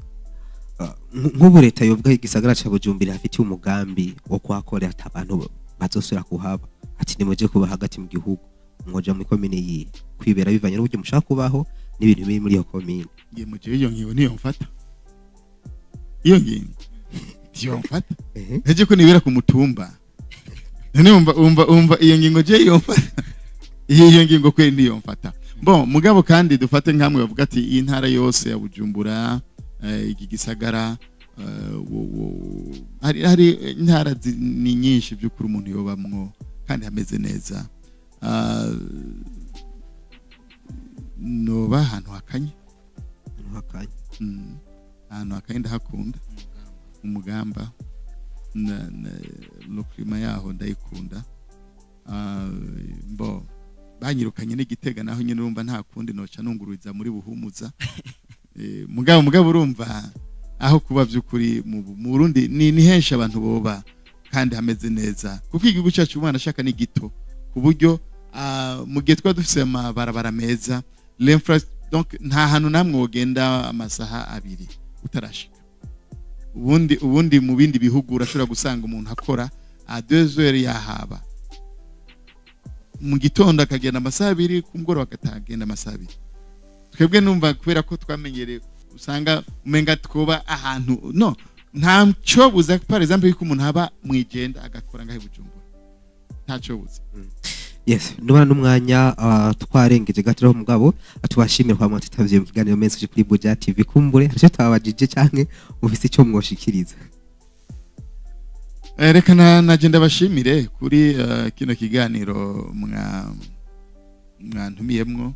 Speaker 1: Nk'ubu leta yovuga igisagara ca Bujumbura hafitiye umugambi wo kuhakorera, ati abantu bazosubira kuhaba, ati nimuje kuba hagati mu gihugu, mwoja muri komine yihe kwibera bivanye n'uburyo mushaka kubaho n'ibintu biri muri iyo komine?
Speaker 2: Ngiye mu gihe iyo ngingo niyo mfata, iyo ngingo niyo mfata. Nteje ko nibera ku mutumba. None wumva iyo ngingo je iyo mfata, iyo ngingo kweri niyo mfata. Bon, mugabo kandi dufate nkamwe bavuga ati iyi ntara yose ya Bujumbura, iki gisagara, hari intara ni nyinshi by'ukuri umuntu yobamwo kandi hameze neza. Noba ahantu hakanye.
Speaker 1: Ahantu hakanye.
Speaker 2: Ahantu hakanye ndahakunda. Umugamba na le climat yaho ndayikunda. Mbo banyirukanye n'Igitega, naho nyine urumva nta kundi noca nungururiza muri Buhumuza. Mugabo urumva aho kuba by'ukuri mu Burundi ni henshi abantu boba kandi hameze neza, kuko igihugu cyacu umwana ashaka ni gito, ku buryo mu gihe twaba dufise amabarabara meza, donc nta hantu namwe wogenda amasaha 2 utarashika. Ubundi mu bindi bihugu urashobora gusanga umuntu akora a 2 heures yahaba mu gitondo, akagenda amasaha 2, ku mugoroba akatagenda amasaha 2. Twebwe numva kubera ko twamenyereye usanga umenga twoba ahantu no nta cyobuza, par exemple, yuko umuntu aba mwijenda agakora ngahe Bujumbura, nta cyobuza.
Speaker 1: Yes, nubana n'umwanya twarengeje gato aho, mugabo tubashimire kwa mwatitavye mu kiganiro Message kuri Buja TV. Kumbure hari icyo twabajije canke mufise icyo mwoshikiriza?
Speaker 2: Reka naje ndabashimire kuri kino kiganiro mwantumiyemwo.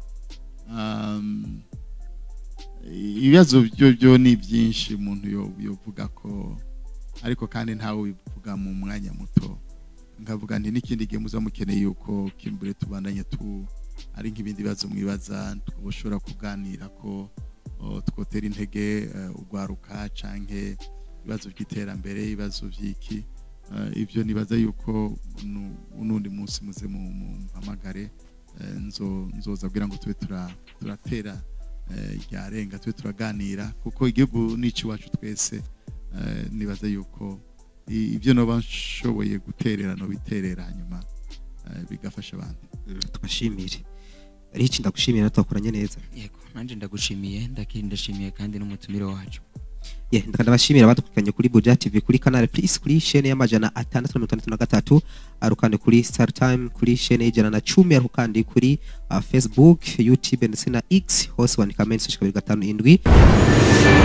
Speaker 2: Ibibazo byo ni byinshi umuntu yovuga ko, ariko kandi ntawe ubivuga mu mwanya muto. Nkavuga nti n'ikindi gihe muza mukeneye yuko kimbure tubandanye tu ari nk'ibindi bibazo mwibaza twoshobora kuganira ko twotera intege ugwaruka, canke ibibazo by'iterambere, ibibazo by'iki, ibyo nibaza yuko unundi munsi muze mumpamagare, nzoza kugira ngo tube turatera ryarenga, tube turaganira, kuko igihugu ni iwacu twese. Nibaza yuko ibyo noba nshoboye guterera no biterera, hanyuma bigafasha abandi.
Speaker 1: Tubashimire. Rich, ndagushimira, twakoranye neza.
Speaker 3: Yego, nanje ndagushimiye, ndashimiye kandi n'umutumire wacu.
Speaker 1: Yeah, ndabashimira abadukurikiranye kuri Buja TV, kuri Canal Plus kuri chaîne ya 663, arukande kuri Star Time kuri chaîne y'110, ariko kandi kuri Facebook, YouTube ndetse na X, hose wandika Message 257.